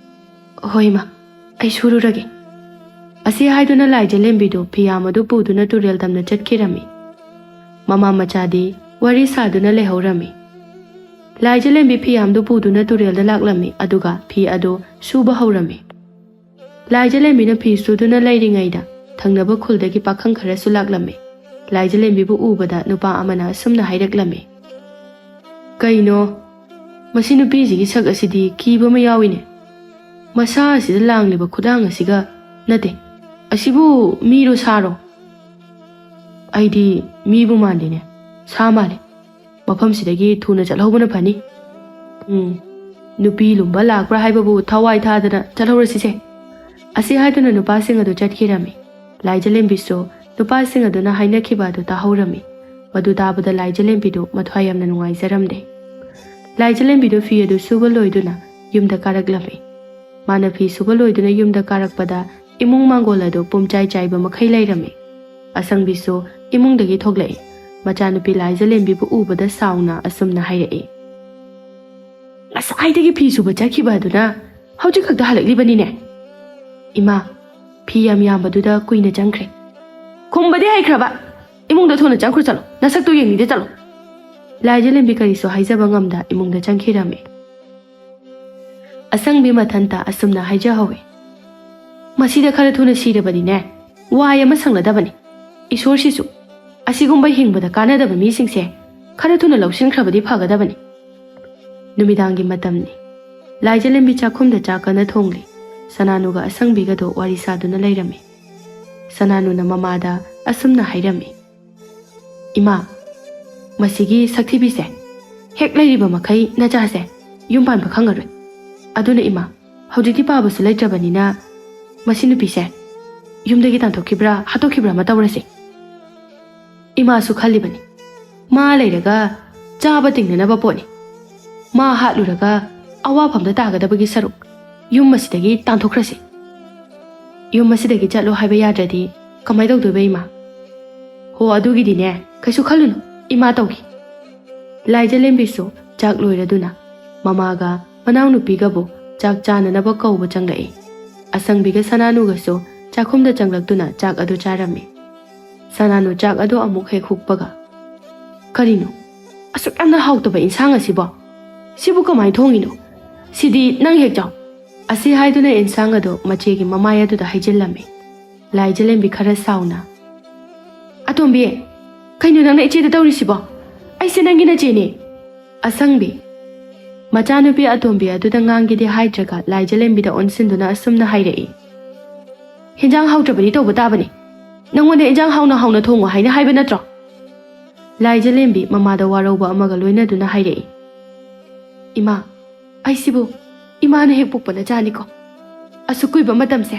"ꯍꯣꯏ, ꯏꯃꯥ, ꯑꯩ ꯁꯨꯔꯨꯔꯒꯦ꯫" ꯑꯁꯤ ꯍꯥꯏꯗꯨꯅ ꯂꯥꯏꯖꯂꯦꯝꯕꯤꯗꯨ ꯐꯤꯌꯥꯝ ꯑꯗꯨ ꯄꯨꯗꯨꯅ ꯇꯨꯔꯦꯜ ꯇꯝꯅ ꯆꯠꯈꯤꯔꯝꯃꯤ꯫ ꯃꯃꯥ ꯃꯆꯥꯗꯤ ꯋꯥꯔꯤ ꯁꯥꯗꯨꯅ ꯂꯩꯍꯧꯔꯝꯃꯤ꯫ ꯂꯥꯏꯖꯂꯦꯝꯕꯤ ꯐꯤꯌꯥꯝꯗꯨ ꯄꯨꯗꯨꯅ ꯇꯨꯔꯦꯜꯗ ꯂꯥꯛꯂꯝꯃꯤ, ꯑꯗꯨꯒ ꯐꯤ ꯑꯗꯨ ꯁꯨꯕ ꯍꯧꯔꯝꯃꯤ꯫ ꯂꯥꯏꯖꯂꯦꯝꯕꯤꯅ ꯐꯤ ꯁꯨꯗꯨꯅ ꯂꯩꯔꯤꯉꯩꯗ ꯊꯪꯅꯕ ꯈꯨꯜꯗꯒꯤ ꯄꯥꯈꯪ ꯈꯔꯁꯨ ꯂꯥꯛꯂꯝꯃꯤ꯫ ꯂꯥꯏꯖꯂꯦꯝꯕꯤꯕꯨ ꯎꯕꯗ ꯅꯨꯄꯥ ꯑꯃꯅ ꯑꯁꯨꯝꯅ ꯍꯥꯏꯔꯛꯂꯝꯃꯤ, "ꯀꯩꯅꯣ, ꯃꯁꯤ ꯅꯨꯄꯤꯁꯤꯒꯤ ꯁꯛ ꯑꯁꯤꯗꯤ ꯀꯤꯕ ꯑꯃ ꯌꯥꯎꯏꯅꯦ꯫ ꯃꯁꯥ ꯑꯁꯤꯗ ꯂꯥꯡꯂꯤꯕ ꯈꯨꯠꯂꯥꯡ ꯑꯁꯤꯒ, ꯅꯠꯇꯦ, ꯑꯁꯤꯕꯨ ꯃꯤꯔꯣ ꯁꯥꯔꯣ? ꯑꯩꯗꯤ ꯃꯤꯕꯨ ꯃꯥꯟꯗꯦꯅꯦ, ꯁꯥ ꯃꯥꯜꯂꯦ꯫ ꯃꯐꯝꯁꯤꯗꯒꯤ ꯊꯨꯅ ꯆꯠꯍꯧꯕꯅ ꯐꯅꯤ꯫ ꯎꯝ, ꯅꯨꯄꯤ ꯂꯨꯝꯕ ꯂꯥꯛꯄ꯭ꯔꯥ ꯍꯥꯏꯕꯕꯨ ꯊꯋꯥꯏ ꯊꯥꯗꯅ ꯆꯠꯍꯧꯔꯁꯤꯁꯦ꯫" ꯑꯁꯤ ꯍꯥꯏꯗꯨꯅ ꯅꯨꯄꯥꯁꯤꯡ ꯑꯗꯨ ꯆꯠꯈꯤꯔꯝꯃꯤ꯫ ꯂꯥꯏꯖꯂꯦꯝꯕꯤꯁꯨ ꯅꯨꯄꯥꯁꯤꯡ ꯑꯗꯨꯅ ꯍꯥꯏꯅꯈꯤꯕ ꯑꯗꯨ ꯇꯥꯍꯧꯔꯝꯃꯤ꯫ ꯃꯗꯨ ꯇꯥꯕꯗ ꯂꯥꯏꯖꯂꯦꯝꯕꯤꯗꯨ ꯃꯊ꯭ꯋꯥꯏ ꯌꯥꯝꯅ ꯅꯨꯡꯉꯥꯏꯖꯔꯝꯗꯦ꯫ ꯂꯥꯏꯖꯂꯦꯝꯕꯤꯗꯨ ꯐꯤ ꯑꯗꯨ ꯁꯨꯕ ꯂꯣꯏꯗꯨꯅ ꯌꯨꯝꯗ ꯀꯥꯔꯛꯂꯝꯃꯤ꯫ ꯃꯥꯅ ꯐꯤ ꯁꯨꯕ ꯂꯣꯏꯗꯨꯅ ꯌꯨꯝꯗ ꯀꯥꯔꯛꯄꯗ ꯏꯃꯨꯡ ꯃꯥꯡꯒꯣꯜ ꯑꯗꯨ ꯄꯨꯝꯆꯥꯏ ꯆꯥꯏꯕ ꯃꯈꯩ ꯂꯩꯔꯝꯃꯤ꯫ ꯑꯁꯪꯕꯤꯁꯨ ꯏꯃꯨꯡꯗꯒꯤ ꯊꯣꯛꯂꯛꯏ꯫ ꯃꯆꯥꯅꯨꯄꯤ ꯂꯥꯏꯖꯂꯦꯝꯕꯤꯕꯨ ꯎꯕꯗ ꯁꯥꯎꯅ ꯑꯁꯨꯝꯅ ꯍꯥꯏꯔꯛꯏ, "ꯉꯁꯥꯏꯗꯒꯤ ꯐꯤ ꯁꯨꯕ ꯆꯠꯈꯤꯕ ꯑꯗꯨꯅ ꯍꯧꯖꯤꯛ ꯈꯛꯇ ꯍꯜꯂꯛꯂꯤꯕꯅꯤꯅꯦ꯫ ꯏꯃꯥ, ꯐꯤ ꯌꯥꯝ ꯌꯥꯝꯕꯗꯨꯗ ꯀꯨꯏꯅ ꯆꯪꯈ꯭ꯔꯦ꯫ ꯈꯨꯝꯕꯗꯤ ꯍꯩꯈ꯭ꯔꯕ? ꯏꯃꯨꯡꯗ ꯊꯨꯅ ꯆꯪꯈ꯭ꯔꯣ ꯆꯠꯂꯣ, ꯅꯁꯛꯇꯨ ꯌꯦꯡꯅꯤꯡꯗꯦ ꯆꯠꯂꯣ꯫" ꯂꯥꯏꯖꯂꯦꯝꯕꯤ ꯀꯔꯤꯁꯨ ꯍꯥꯏꯖꯕ ꯉꯝꯗ ꯏꯃꯨꯡꯗ ꯆꯪꯈꯤꯔꯝꯃꯤ꯫ ꯑꯁꯪꯕꯤ ꯃꯊꯟꯇ ꯑꯁꯨꯝꯅ ꯍꯥꯏꯖꯍꯧꯏ, "ꯃꯁꯤꯗ ꯈꯔ ꯊꯨꯅ ꯁꯤꯔꯕꯗꯤꯅꯦ, ꯋꯥꯏ ꯑꯃ ꯁꯪꯂꯗꯕꯅꯤ꯫ ꯏꯁꯣꯔꯁꯤꯁꯨ ꯑꯁꯤꯒꯨꯝꯕ ꯍꯤꯡꯕꯗ ꯀꯥꯟꯅꯗꯕ ꯃꯤꯁꯤꯡꯁꯦ ꯈꯔ ꯊꯨꯅ ꯂꯧꯁꯤꯟꯈ꯭ꯔꯕꯗꯤ ꯐꯒꯗꯕꯅꯤ꯫" ꯅꯨꯃꯤꯗꯥꯡꯒꯤ ꯃꯇꯝꯅꯤ꯫ ꯂꯥꯏꯖꯂꯦꯝꯕꯤ ꯆꯥꯛꯈꯨꯝꯗ ꯆꯥꯛ ꯀꯟꯅ ꯊꯣꯡꯂꯤ꯫ ꯁꯅꯥꯅꯨꯒ ꯑꯁꯪꯕꯤꯒꯗꯣ ꯋꯥꯔꯤ ꯁꯥꯗꯨꯅ ꯂꯩꯔꯝꯃꯤ꯫ ꯁꯅꯥꯅꯨꯅ ꯃꯃꯥꯗ ꯑꯁꯨꯝꯅ ꯍꯥꯏꯔꯝꯃꯤ, "ꯏꯃꯥ, ꯃꯁꯤꯒꯤ ꯁꯛꯊꯤꯕꯤꯁꯦ ꯍꯦꯛ ꯂꯩꯔꯤꯕ ꯃꯈꯩ ꯅꯆꯥꯁꯦ ꯌꯨꯝ ꯄꯥꯟꯕ ꯈꯪꯉꯔꯣꯏ꯫ ꯑꯗꯨꯅ ꯏꯃꯥ, ꯍꯧꯖꯤꯛꯇꯤ ꯄꯥꯕꯁꯨ ꯂꯩꯇ꯭ꯔꯕꯅꯤꯅ ꯃꯁꯤ ꯅꯨꯄꯤꯁꯦ ꯌꯨꯝꯗꯒꯤ ꯇꯥꯟꯊꯣꯛꯈꯤꯕ꯭ꯔꯥ ꯍꯥꯠꯇꯣꯛꯈꯤꯕ꯭ꯔꯥ ꯑꯃ ꯇꯧꯔꯁꯤ꯫" ꯏꯃꯥꯁꯨ ꯈꯜꯂꯤꯕꯅꯤ, ꯃꯥ ꯂꯩꯔꯒ ꯆꯥꯕ ꯇꯤꯡꯅꯅꯕ ꯄꯣꯠꯅꯤ꯫ ꯃꯥ ꯍꯥꯠꯂꯨꯔꯒ ꯑꯋꯥꯐꯝꯗ ꯇꯥꯒꯗꯕꯒꯤ ꯁꯔꯨꯛ ꯌꯨꯝ ꯑꯁꯤꯗꯒꯤ ꯇꯥꯟꯊꯣꯛꯈ꯭ꯔꯁꯤ꯫ ꯌꯨꯝ ꯑꯁꯤꯗꯒꯤ ꯆꯠꯂꯣ ꯍꯥꯏꯕ ꯌꯥꯗ꯭ꯔꯗꯤ ꯀꯃꯥꯏ ꯇꯧꯗꯣꯏꯕ ꯏꯃꯥ? ꯍꯣ, ꯑꯗꯨꯒꯤꯗꯤꯅꯦ ꯀꯩꯁꯨ ꯈꯜꯂꯨꯅꯨ, ꯏꯃꯥ ꯇꯧꯒꯦ꯫ ꯂꯥꯏꯖꯂꯦꯝꯕꯤꯁꯨ ꯆꯥꯛ ꯂꯣꯏꯔꯗꯨꯅ ꯃꯃꯥꯒ ꯃꯅꯥꯎꯅꯨꯄꯤꯒꯕꯨ ꯆꯥꯛ ꯆꯥꯅꯅꯕ ꯀꯧꯕ ꯆꯪꯂꯛꯏ꯫ ꯑꯁꯪꯕꯤꯒ ꯁꯅꯥꯅꯨꯒꯁꯨ ꯆꯥꯛꯈꯨꯝꯗ ꯆꯪꯂꯛꯇꯨꯅ ꯆꯥꯛ ꯑꯗꯨ ꯆꯥꯔꯝꯃꯤ꯫ ꯁꯅꯥꯅꯨ ꯆꯥꯛ ꯑꯗꯨ ꯑꯃꯨꯛ ꯍꯦꯛ ꯍꯨꯛꯄꯒ, "ꯀꯔꯤꯅꯣ ꯑꯁꯨꯛ ꯌꯥꯝꯅ ꯍꯥꯎꯇꯕ ꯏꯟꯁꯥꯡ ꯑꯁꯤꯕꯣ? ꯁꯤꯕꯨ ꯀꯃꯥꯏ ꯊꯣꯡꯉꯤꯅꯣ? ꯁꯤꯗꯤ ꯅꯪ ꯍꯦꯛ ꯆꯥꯎ꯫" ꯑꯁꯤ ꯍꯥꯏꯗꯨꯅ ꯏꯟꯁꯥꯡ ꯑꯗꯨ ꯃꯆꯦꯒꯤ ꯃꯃꯥꯏ ꯑꯗꯨꯗ ꯍꯩꯖꯤꯜꯂꯝꯃꯤ꯫ ꯂꯥꯏꯖꯂꯦꯝꯕꯤ ꯈꯔ ꯁꯥꯎꯅ, "ꯑꯇꯣꯝꯕꯤ, ꯀꯩꯅꯣ ꯅꯪꯅ ꯏꯆꯦꯗ ꯇꯧꯔꯤꯁꯤꯕꯣ? ꯑꯩꯁꯦ ꯅꯪꯒꯤ ꯅꯆꯦꯅꯦ꯫" ꯑꯁꯪꯕꯤ, ꯃꯆꯥꯅꯨꯄꯤ ꯑꯇꯣꯝꯕꯤ ꯑꯗꯨꯗ ꯉꯥꯡꯒꯦꯗꯤ ꯍꯥꯏꯗ꯭ꯔꯒ ꯂꯥꯏꯖꯂꯦꯝꯕꯤꯗ ꯑꯣꯟꯁꯤꯟꯗꯨꯅ ꯑꯁꯨꯝꯅ ꯍꯥꯏꯔꯛꯏ꯫ "ꯍꯦꯟꯖꯥꯡ ꯍꯥꯎꯇ꯭ꯔꯕꯗꯤ ꯇꯧꯕ ꯇꯥꯕꯅꯤ꯫ ꯅꯪꯉꯣꯟꯗ ꯍꯦꯟꯖꯥꯡ ꯍꯥꯎꯅ ꯍꯥꯎꯅ ꯊꯣꯡꯉꯣ ꯍꯥꯏꯅ ꯍꯥꯏꯕ ꯅꯠꯇ꯭ꯔꯣ?" ꯂꯥꯏꯖꯂꯦꯝꯕꯤ ꯃꯃꯥꯗ ꯋꯥꯔꯧꯕ ꯑꯃꯒ ꯂꯣꯏꯅꯗꯨꯅ ꯍꯥꯏꯔꯛꯏ꯫ "ꯏꯃꯥ, ꯑꯩꯁꯤꯕꯨ ꯏꯃꯥꯅ ꯍꯦꯛ ꯄꯣꯛꯄ ꯅꯆꯥꯅꯤꯀꯣ꯫ ꯑꯁꯨꯛ ꯀꯨꯏꯕ ꯃꯇꯝꯁꯦ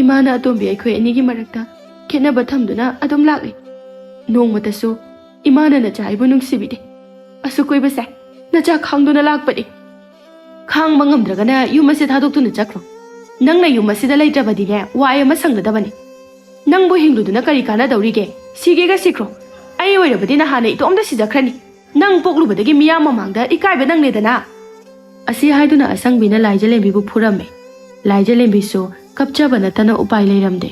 ꯏꯃꯥꯅ ꯑꯇꯣꯝꯕꯤ ꯑꯩꯈꯣꯏ ꯑꯅꯤꯒꯤ ꯃꯔꯛꯇ ꯈꯦꯠꯅꯕ ꯊꯝꯗꯨꯅ ꯑꯗꯨꯝ ꯂꯥꯛꯂꯤ꯫ ꯅꯣꯡꯃꯇꯁꯨ ꯏꯃꯥꯅ ꯅꯆꯥ ꯑꯩꯕꯨ ꯅꯨꯡꯁꯤꯕꯤꯗꯦ꯫ ꯑꯁꯨꯛ ꯀꯨꯏꯕꯁꯦ ꯅꯆꯥ ꯈꯥꯡꯗꯨꯅ ꯂꯥꯛꯄꯅꯤ꯫ ꯈꯥꯡꯕ ꯉꯝꯗ꯭ꯔꯒꯅ ꯌꯨꯝ ꯑꯁꯤ ꯊꯥꯗꯣꯛꯇꯨꯅ ꯆꯠꯈ꯭ꯔꯣ꯫ ꯅꯪꯅ ꯌꯨꯝ ꯑꯁꯤꯗ ꯂꯩꯇ꯭ꯔꯕꯗꯤꯅꯦ, ꯋꯥꯏ ꯑꯃ ꯁꯪꯒꯗꯕꯅꯤ꯫ ꯅꯪꯕꯨ ꯍꯤꯡꯂꯨꯗꯨꯅ ꯀꯔꯤ ꯀꯥꯟꯅꯗꯧꯔꯤꯒꯦ? ꯁꯤꯒꯦꯒ ꯁꯤꯈ꯭ꯔꯣ꯫ ꯑꯩ ꯑꯣꯏꯔꯕꯗꯤ ꯅꯍꯥꯟꯅ ꯏꯇꯣꯝꯇ ꯁꯤꯖꯈ꯭ꯔꯅꯤ꯫ ꯅꯪ ꯄꯣꯛꯂꯨꯕꯗꯒꯤ ꯃꯤꯌꯥꯝ ꯃꯃꯥꯡꯗ ꯏꯀꯥꯏꯕ ꯅꯪꯂꯦꯗꯅ꯫" ꯑꯁꯤ ꯍꯥꯏꯗꯨꯅ ꯑꯁꯪꯕꯤꯅ ꯂꯥꯏꯖꯂꯦꯝꯕꯤꯕꯨ ꯐꯨꯔꯝꯃꯦ꯫ ꯂꯥꯏꯖꯂꯦꯝꯕꯤꯁꯨ ꯀꯞꯆꯕ ꯅꯠꯇꯅ ꯎꯄꯥꯏ ꯂꯩꯔꯝꯗꯦ꯫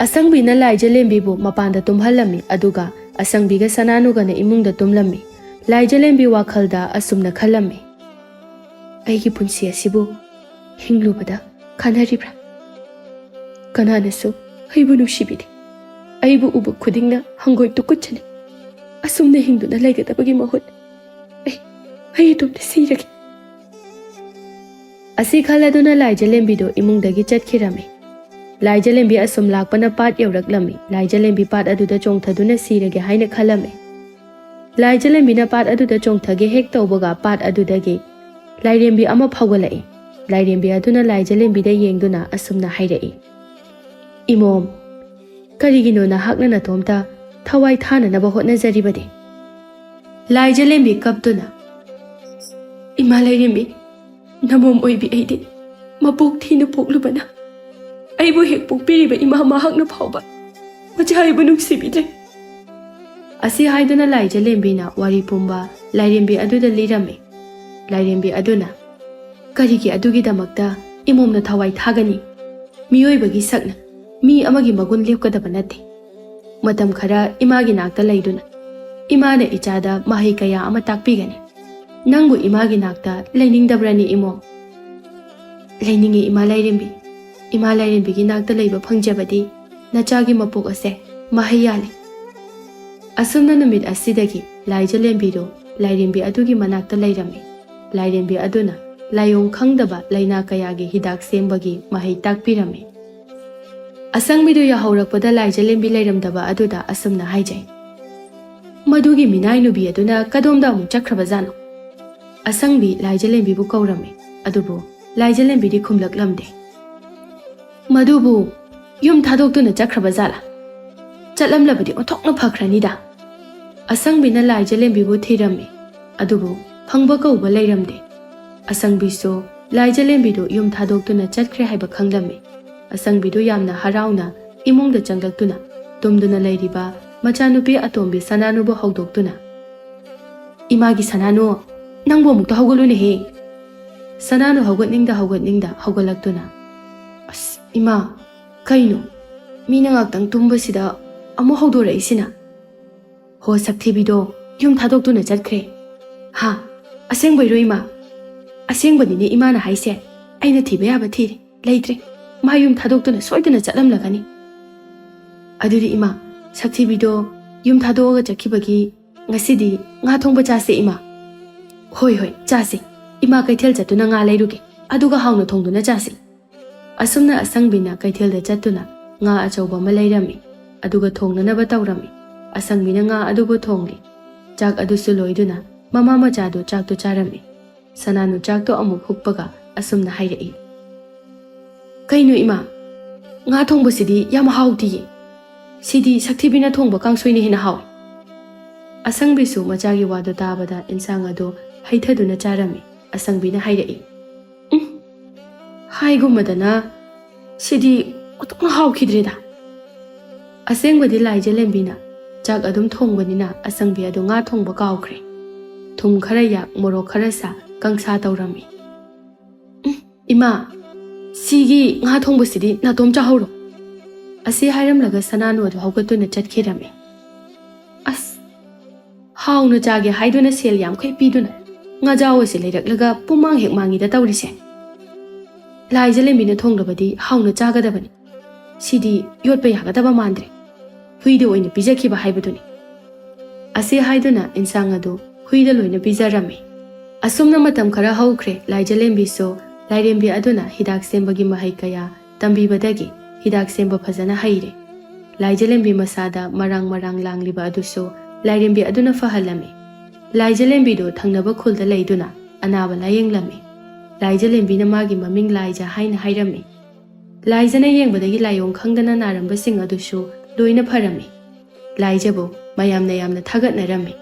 ꯑꯁꯪꯕꯤꯅ ꯂꯥꯏꯖꯂꯦꯝꯕꯤꯕꯨ ꯃꯄꯥꯟꯗ ꯇꯨꯝꯍꯜꯂꯝꯃꯤ, ꯑꯗꯨꯒ ꯑꯁꯪꯕꯤꯒ ꯁꯅꯥꯅꯨꯒꯅ ꯏꯃꯨꯡꯗ ꯇꯨꯝꯂꯝꯃꯤ꯫ ꯂꯥꯏꯖꯂꯦꯝꯕꯤ ꯋꯥꯈꯜꯗ ꯑꯁꯨꯝꯅ ꯈꯜꯂꯝꯃꯤ, "ꯑꯩꯒꯤ ꯄꯨꯟꯁꯤ ꯑꯁꯤꯕꯨ ꯍꯤꯡꯂꯨꯕꯗ ꯀꯥꯟꯅꯔꯤꯕ꯭ꯔꯥ? ꯀꯅꯥꯅꯁꯨ ꯑꯩꯕꯨ ꯅꯨꯡꯁꯤꯕꯤꯗꯦ꯫ ꯑꯩꯕꯨ ꯎꯕ ꯈꯨꯗꯤꯡꯅ ꯍꯪꯒꯣꯏ ꯇꯨꯀꯠꯆꯅꯤ꯫ ꯑꯁꯨꯝꯅ ꯍꯤꯡꯗꯨꯅ ꯂꯩꯒꯗꯕꯒꯤ ꯃꯍꯨꯠ ꯑꯩ, ꯑꯩ ꯏꯇꯣꯝꯇ ꯁꯤꯔꯒꯦ꯫" ꯑꯁꯤ ꯈꯜꯂꯗꯨꯅ ꯂꯥꯏꯖꯂꯦꯝꯕꯤꯗꯨ ꯏꯃꯨꯡꯗꯒꯤ ꯆꯠꯈꯤꯔꯝꯃꯤ꯫ ꯂꯥꯏꯖꯂꯦꯝꯕꯤ ꯑꯁꯨꯝ ꯂꯥꯛꯄꯅ ꯄꯥꯠ ꯌꯧꯔꯛꯂꯝꯃꯤ꯫ ꯂꯥꯏꯖꯂꯦꯝꯕꯤ ꯄꯥꯠ ꯑꯗꯨꯗ ꯆꯣꯡꯊꯗꯨꯅ ꯁꯤꯔꯒꯦ ꯍꯥꯏꯅ ꯈꯜꯂꯝꯃꯤ꯫ ꯂꯥꯏꯖꯂꯦꯝꯕꯤꯅ ꯄꯥꯠ ꯑꯗꯨꯗ ꯆꯣꯡꯊꯒꯦ ꯍꯦꯛ ꯇꯧꯕꯒ ꯄꯥꯠ ꯑꯗꯨꯗꯒꯤ ꯂꯥꯏꯔꯦꯝꯕꯤ ꯑꯃ ꯐꯥꯎꯒꯠꯂꯛꯏ꯫ ꯂꯥꯏꯔꯦꯝꯕꯤ ꯑꯗꯨꯅ ꯂꯥꯏꯖꯂꯦꯝꯕꯤꯗ ꯌꯦꯡꯗꯨꯅ ꯑꯁꯨꯝꯅ ꯍꯥꯏꯔꯛꯏ, "ꯏꯃꯣꯝ, ꯀꯔꯤꯒꯤꯅꯣ ꯅꯍꯥꯛꯅ ꯅꯇꯣꯝꯇ ꯊꯋꯥꯏ ꯊꯥꯅꯅꯕ ꯍꯣꯠꯅꯖꯔꯤꯕꯗꯤ?" ꯂꯥꯏꯖꯂꯦꯝꯕꯤ ꯀꯞꯇꯨꯅ, "ꯏꯃꯥ ꯂꯥꯏꯔꯦꯝꯕꯤ, ꯅꯃꯣꯝ ꯑꯣꯏꯕꯤ ꯑꯩꯗꯤ ꯃꯄꯣꯛ ꯊꯤꯅ ꯄꯣꯛꯂꯨꯕꯅ ꯑꯩꯕꯨ ꯍꯦꯛ ꯄꯣꯛꯄꯤꯔꯤꯕ ꯏꯃꯥ ꯃꯍꯥꯛꯅ ꯐꯥꯎꯕ ꯃꯆꯥ ꯑꯩꯕꯨ ꯅꯨꯡꯁꯤꯕꯤꯗ꯭ꯔꯦ꯫" ꯑꯁꯤ ꯍꯥꯏꯗꯨꯅ ꯂꯥꯏꯖꯂꯦꯝꯕꯤꯅ ꯋꯥꯔꯤ ꯄꯨꯝꯕ ꯂꯥꯏꯔꯦꯝꯕꯤ ꯑꯗꯨꯗ ꯂꯤꯔꯝꯃꯤ꯫ ꯂꯥꯏꯔꯦꯝꯕꯤ ꯑꯗꯨꯅ, "ꯀꯔꯤꯒꯤ ꯑꯗꯨꯒꯤꯗꯃꯛꯇ ꯏꯃꯣꯝꯅ ꯊꯋꯥꯏ ꯊꯥꯒꯅꯤ? ꯃꯤꯑꯣꯏꯕꯒꯤ ꯁꯛꯅ ꯃꯤ ꯑꯃꯒꯤ ꯃꯒꯨꯟ ꯂꯦꯞꯀꯗꯕ ꯅꯠꯇꯦ꯫ ꯃꯇꯝ ꯈꯔ ꯏꯃꯥꯒꯤ ꯅꯥꯛꯇ ꯂꯩꯗꯨꯅ ꯏꯃꯥꯅ ꯏꯆꯥꯗ ꯃꯍꯩ ꯀꯌꯥ ꯑꯃ ꯇꯥꯛꯄꯤꯒꯅꯤ꯫ ꯅꯪꯕꯨ ꯏꯃꯥꯒꯤ ꯅꯥꯛꯇ ꯂꯩꯅꯤꯡꯗꯕ꯭ꯔꯅꯤ ꯏꯃꯣꯝ?" "ꯂꯩꯅꯤꯡꯉꯤ ꯏꯃꯥ ꯂꯥꯏꯔꯦꯝꯕꯤ꯫ ꯏꯃꯥ ꯂꯥꯏꯔꯦꯝꯕꯤꯒꯤ ꯅꯥꯛꯇ ꯂꯩꯕ ꯐꯪꯖꯕꯗꯤ ꯅꯆꯥꯒꯤ ꯃꯄꯣꯛ ꯑꯁꯦ ꯃꯍꯩ ꯌꯥꯜꯂꯤ꯫ ꯑꯁꯨꯝꯅ ꯅꯨꯃꯤꯠ ꯑꯁꯤꯗꯒꯤ ꯂꯥꯏꯖꯂꯦꯝꯕꯤꯗꯨ ꯂꯥꯏꯔꯦꯝꯕꯤ ꯑꯗꯨꯒꯤ ꯃꯅꯥꯛꯇ ꯂꯩꯔꯝꯃꯤ꯫ ꯂꯥꯏꯔꯦꯝꯕꯤ ꯑꯗꯨꯅ ꯂꯥꯏꯑꯣꯡ ꯈꯪꯗꯕ ꯂꯥꯏꯅꯥ ꯀꯌꯥꯒꯤ ꯍꯤꯗꯥꯛ ꯁꯦꯝꯕꯒꯤ ꯃꯍꯩ ꯇꯥꯛꯄꯤꯔꯝꯃꯤ꯫ ꯑꯁꯪꯕꯤꯗꯨ ꯌꯥꯍꯧꯔꯛꯄꯗ ꯂꯥꯏꯖꯂꯦꯝꯕꯤ ꯂꯩꯔꯝꯗꯕ ꯑꯗꯨꯗ ꯑꯁꯨꯝꯅ ꯍꯥꯏꯖꯩ, "ꯃꯗꯨꯒꯤ ꯃꯤꯅꯥꯏ ꯅꯨꯄꯤ ꯑꯗꯨꯅ ꯀꯗꯣꯝꯗ ꯑꯃꯨꯛ ꯆꯠꯈ꯭ꯔꯕꯖꯥꯠꯅꯣ?" ꯑꯁꯪꯕꯤ ꯂꯥꯏꯖꯂꯦꯝꯕꯤꯕꯨ ꯀꯧꯔꯝꯃꯤ, ꯑꯗꯨꯕꯨ ꯂꯥꯏꯖꯂꯦꯝꯕꯤꯗꯤ ꯈꯨꯝꯂꯛꯂꯝꯗꯦ꯫ "ꯃꯗꯨꯕꯨ ꯌꯨꯝ ꯊꯥꯗꯣꯛꯇꯨꯅ ꯆꯠꯈ꯭ꯔꯕ ꯖꯥꯠꯂꯥ? ꯆꯠꯂꯝꯂꯕꯗꯤ ꯑꯣꯟꯊꯣꯛꯅ ꯐꯈ꯭ꯔꯅꯤꯗ꯫" ꯑꯁꯪꯕꯤꯅ ꯂꯥꯏꯖꯂꯦꯝꯕꯤꯕꯨ ꯊꯤꯔꯝꯃꯤ, ꯑꯗꯨꯕꯨ ꯐꯪꯕ ꯀꯧꯕ ꯂꯩꯔꯝꯗꯦ꯫ ꯑꯁꯪꯕꯤꯁꯨ ꯂꯥꯏꯖꯂꯦꯝꯕꯤꯗꯨ ꯌꯨꯝ ꯊꯥꯗꯣꯛꯇꯨꯅ ꯆꯠꯈ꯭ꯔꯦ ꯍꯥꯏꯕ ꯈꯪꯂꯝꯃꯤ꯫ ꯑꯁꯪꯕꯤꯗꯨ ꯌꯥꯝꯅ ꯍꯔꯥꯎꯅ ꯏꯃꯨꯡꯗ ꯆꯪꯂꯛꯇꯨꯅ ꯇꯨꯝꯗꯨꯅ ꯂꯩꯔꯤꯕ ꯃꯆꯥꯅꯨꯄꯤ ꯑꯇꯣꯝꯕꯤ ꯁꯅꯥꯅꯨꯕꯨ ꯍꯧꯗꯣꯛꯇꯨꯅ, "ꯏꯃꯥꯒꯤ ꯁꯅꯥꯅꯨ, ꯅꯪꯕꯨ ꯑꯃꯨꯛꯇ ꯍꯧꯒꯠꯂꯨꯅꯦꯍꯦ꯫" ꯁꯅꯥꯅꯨ ꯍꯧꯒꯠꯅꯤꯡꯗ ꯍꯧꯒꯠꯅꯤꯡꯗ ꯍꯧꯒꯠꯂꯛꯇꯨꯅ, "ꯑꯁ, ꯏꯃꯥ, ꯀꯩꯅꯣ? ꯃꯤꯅ ꯉꯥꯛꯇꯪ ꯇꯨꯝꯕꯁꯤꯗ ꯑꯃꯨꯛ ꯍꯧꯗꯣꯔꯛꯏꯁꯤꯅ?" "ꯍꯣ, ꯁꯛꯊꯤꯕꯤꯗꯣ ꯌꯨꯝ ꯊꯥꯗꯣꯛꯇꯨꯅ ꯆꯠꯈ꯭ꯔꯦ꯫" "ꯍꯥ? ꯑꯁꯦꯡꯕꯩꯔꯣ, ꯏꯃꯥ?" "ꯑꯁꯦꯡꯕꯅꯤꯅꯦ ꯏꯃꯥꯅ ꯍꯥꯏꯁꯦ꯫ ꯑꯩꯅ ꯊꯤꯕ ꯌꯥꯕ ꯊꯤꯔꯦ, ꯂꯩꯇ꯭ꯔꯦ꯫ ꯃꯥ ꯌꯨꯝ ꯊꯥꯗꯣꯛꯇꯨꯅ ꯁꯣꯏꯗꯅ ꯆꯠꯂꯝꯂꯒꯅꯤ꯫" "ꯑꯗꯨꯗꯤ ꯏꯃꯥ, ꯁꯛꯊꯤꯕꯤꯗꯣ ꯌꯨꯝ ꯊꯥꯗꯣꯛꯑꯒ ꯆꯠꯈꯤꯕꯒꯤ ꯉꯁꯤꯗꯤ ꯉꯥ ꯊꯣꯡꯕ ꯆꯥꯁꯦ, ꯏꯃꯥ꯫" "ꯍꯣꯏ, ꯍꯣꯏ, ꯆꯥꯁꯦ꯫ ꯏꯃꯥ ꯀꯩꯊꯦꯜ ꯆꯠꯇꯨꯅ ꯉꯥ ꯂꯩꯔꯨꯒꯦ, ꯑꯗꯨꯒ ꯍꯥꯎꯅ ꯊꯣꯡꯗꯨꯅ ꯆꯥꯁꯦ꯫" ꯑꯁꯨꯝꯅ ꯑꯁꯪꯕꯤꯅ ꯀꯩꯊꯦꯜꯗ ꯆꯠꯇꯨꯅ ꯉꯥ ꯑꯆꯧꯕ ꯑꯃ ꯂꯩꯔꯝꯃꯤ, ꯑꯗꯨꯒ ꯊꯣꯡꯅꯅꯕ ꯇꯧꯔꯝꯃꯤ꯫ ꯑꯁꯪꯕꯤꯅ ꯉꯥ ꯑꯗꯨꯕꯨ ꯊꯣꯡꯂꯤ꯫ ꯆꯥꯛ ꯑꯗꯨꯁꯨ ꯂꯣꯏꯗꯨꯅ ꯃꯃꯥ ꯃꯆꯥꯗꯨ ꯆꯥꯛꯇꯨ ꯆꯥꯔꯝꯃꯤ꯫ ꯁꯅꯥꯅꯨ ꯆꯥꯛꯇꯨ ꯑꯃꯨꯛ ꯍꯨꯛꯄꯒ ꯑꯁꯨꯝꯅ ꯍꯥꯏꯔꯛꯏ, "ꯀꯩꯅꯣ ꯏꯃꯥ, ꯉꯥ ꯊꯣꯡꯕꯁꯤꯗꯤ ꯌꯥꯝ ꯍꯥꯎꯇꯤꯌꯦ꯫ ꯁꯤꯗꯤ ꯁꯛꯊꯤꯕꯤꯅ ꯊꯣꯡꯕ ꯀꯥꯡꯁꯣꯏꯅ ꯍꯦꯟꯅ ꯍꯥꯎꯏ꯫" ꯑꯁꯪꯕꯤꯁꯨ ꯃꯆꯥꯒꯤ ꯋꯥꯗꯨ ꯇꯥꯕꯗ ꯏꯟꯁꯥꯡ ꯑꯗꯨ ꯍꯩꯊꯗꯨꯅ ꯆꯥꯔꯝꯃꯤ꯫ ꯑꯁꯪꯕꯤꯅ ꯍꯥꯏꯔꯛꯏ, "ꯎꯝ, ꯍꯥꯏꯒꯨꯝꯃꯗꯅ ꯁꯤꯗꯤ ꯑꯣꯟꯊꯣꯛꯅ ꯍꯥꯎꯈꯤꯗ꯭ꯔꯦꯗ꯫" ꯑꯁꯦꯡꯕꯗꯤ ꯂꯥꯏꯖꯂꯦꯝꯕꯤꯅ ꯆꯥꯛ ꯑꯗꯨꯝ ꯊꯣꯡꯕꯅꯤꯅ ꯑꯁꯪꯕꯤ ꯑꯗꯨ ꯉꯥ ꯊꯣꯡꯕ ꯀꯥꯎꯈ꯭ꯔꯦ꯫ ꯊꯨꯝ ꯈꯔ ꯌꯥꯛ, ꯃꯣꯔꯣꯛ ꯈꯔ ꯁꯥ, ꯀꯥꯡꯁꯥ ꯇꯧꯔꯝꯃꯤ꯫ "ꯎꯝ, ꯏꯃꯥ, ꯁꯤꯒꯤ ꯉꯥ ꯊꯣꯡꯕꯁꯤꯗꯤ ꯅꯥꯇꯣꯝ ꯆꯥꯍꯧꯔꯣ꯫" ꯑꯁꯤ ꯍꯥꯏꯔꯝꯂꯒ ꯁꯅꯥꯅꯨ ꯑꯗꯨ ꯍꯧꯒꯠꯇꯨꯅ ꯆꯠꯈꯤꯔꯝꯃꯤ꯫ "ꯑꯁ, ꯍꯥꯎꯅ ꯆꯥꯒꯦ ꯍꯥꯏꯗꯨꯅ ꯁꯦꯜ ꯌꯥꯝꯈꯩ ꯄꯤꯗꯨꯅ ꯉꯥꯖꯥꯎ ꯑꯁꯤ ꯂꯩꯔꯛꯂꯒ ꯄꯨꯝꯃꯥꯡ ꯍꯦꯛ ꯃꯥꯡꯉꯤꯗ ꯇꯧꯔꯤꯁꯦ꯫ ꯂꯥꯏꯖꯂꯦꯝꯕꯤꯅ ꯊꯣꯡꯂꯕꯗꯤ ꯍꯥꯎꯅ ꯆꯥꯒꯗꯕꯅꯤ꯫ ꯁꯤꯗꯤ ꯌꯣꯠꯄ ꯌꯥꯒꯗꯕ ꯃꯥꯟꯗ꯭ꯔꯦ꯫ ꯍꯨꯏꯗ ꯑꯣꯏꯅ ꯄꯤꯖꯈꯤꯕ ꯍꯥꯏꯕꯗꯨꯅꯤ꯫ ꯑꯁꯤ ꯍꯥꯏꯗꯨꯅ ꯏꯟꯁꯥꯡ ꯑꯗꯨ ꯍꯨꯏꯗ ꯂꯣꯏꯅ ꯄꯤꯖꯔꯝꯃꯤ꯫ ꯑꯁꯨꯝꯅ ꯃꯇꯝ ꯈꯔ ꯍꯧꯈ꯭ꯔꯦ꯫ ꯂꯥꯏꯖꯂꯦꯝꯕꯤꯁꯨ ꯂꯥꯏꯔꯦꯝꯕꯤ ꯑꯗꯨꯅ ꯍꯤꯗꯥꯛ ꯁꯦꯝꯕꯒꯤ ꯃꯍꯩ ꯀꯌꯥ ꯇꯝꯕꯤꯕꯗꯒꯤ ꯍꯤꯗꯥꯛ ꯁꯦꯝꯕ ꯐꯖꯅ ꯍꯩꯔꯦ꯫ ꯂꯥꯏꯖꯂꯦꯝꯕꯤ ꯃꯁꯥꯗ ꯃꯔꯥꯡ ꯃꯔꯥꯡ ꯂꯥꯡꯂꯤꯕ ꯑꯗꯨꯁꯨ ꯂꯥꯏꯔꯦꯝꯕꯤ ꯑꯗꯨꯅ ꯐꯍꯜꯂꯝꯃꯤ꯫ ꯂꯥꯏꯖꯂꯦꯝꯕꯤꯗꯨ ꯊꯪꯅꯕ ꯈꯨꯜꯗ ꯂꯩꯗꯨꯅ ꯑꯅꯥꯕ ꯂꯥꯌꯦꯡꯂꯝꯃꯤ꯫ ꯂꯥꯏꯖꯂꯦꯝꯕꯤꯅ ꯃꯥꯒꯤ ꯃꯃꯤꯡ ꯂꯥꯏꯖ ꯍꯥꯏꯅ ꯍꯥꯏꯔꯝꯃꯤ꯫ ꯂꯥꯏꯖꯅ ꯌꯦꯡꯕꯗꯒꯤ ꯂꯥꯏꯑꯣꯡ ꯈꯪꯗꯅ ꯅꯥꯔꯝꯕꯁꯤꯡ ꯑꯗꯨꯁꯨ ꯂꯣꯏꯅ ꯐꯔꯝꯃꯤ꯫ ꯂꯥꯏꯖꯕꯨ ꯃꯌꯥꯝꯅ ꯌꯥꯝꯅ ꯊꯥꯒꯠꯅꯔꯝꯃꯤ꯫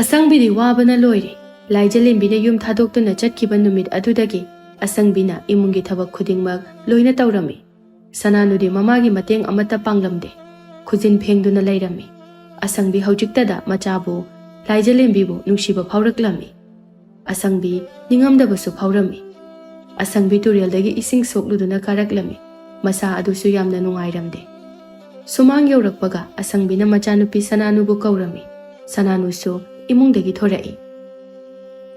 ꯑꯁꯪꯕꯤꯗꯤ ꯋꯥꯕꯅ ꯂꯣꯏꯔꯦ꯫ ꯂꯥꯏꯖꯂꯦꯝꯕꯤꯅ ꯌꯨꯝ ꯊꯥꯗꯣꯛꯇꯨꯅ ꯆꯠꯈꯤꯕ ꯅꯨꯃꯤꯠ ꯑꯗꯨꯗꯒꯤ ꯑꯁꯪꯕꯤꯅ ꯏꯃꯨꯡꯒꯤ ꯊꯕꯛ ꯈꯨꯗꯤꯡꯃꯛ ꯂꯣꯏꯅ ꯇꯧꯔꯝꯃꯤ꯫ ꯁꯅꯥꯅꯨꯗꯤ ꯃꯃꯥꯒꯤ ꯃꯇꯦꯡ ꯑꯃꯠꯇ ꯄꯥꯡꯂꯝꯗꯦ꯫ ꯈꯨꯖꯤꯟ ꯐꯦꯡꯗꯨꯅ ꯂꯩꯔꯝꯃꯤ꯫ ꯑꯁꯪꯕꯤ ꯍꯧꯖꯤꯛꯇꯗ ꯃꯆꯥꯕꯨ, ꯂꯥꯏꯖꯂꯦꯝꯕꯤꯕꯨ ꯅꯨꯡꯁꯤꯕ ꯐꯥꯎꯔꯛꯂꯝꯃꯤ꯫ ꯑꯁꯪꯕꯤ ꯅꯤꯡꯉꯝꯗꯕꯁꯨ ꯐꯥꯎꯔꯝꯃꯤ꯫ ꯑꯁꯪꯕꯤ ꯇꯨꯔꯦꯜꯗꯒꯤ ꯏꯁꯤꯡ ꯁꯣꯛꯂꯨꯗꯨꯅ ꯀꯥꯔꯛꯂꯝꯃꯤ꯫ ꯃꯁꯥ ꯑꯗꯨꯁꯨ ꯌꯥꯝꯅ ꯅꯨꯡꯉꯥꯏꯔꯝꯗꯦ꯫ ꯁꯨꯃꯥꯡ ꯌꯧꯔꯛꯄꯒ ꯑꯁꯪꯕꯤꯅ ꯃꯆꯥꯅꯨꯄꯤ ꯁꯅꯥꯅꯨꯕꯨ ꯀꯧꯔꯝꯃꯤ꯫ ꯁꯅꯥꯅꯨꯁꯨ ꯏꯃꯨꯡꯗꯒꯤ ꯊꯣꯔꯛꯏ꯫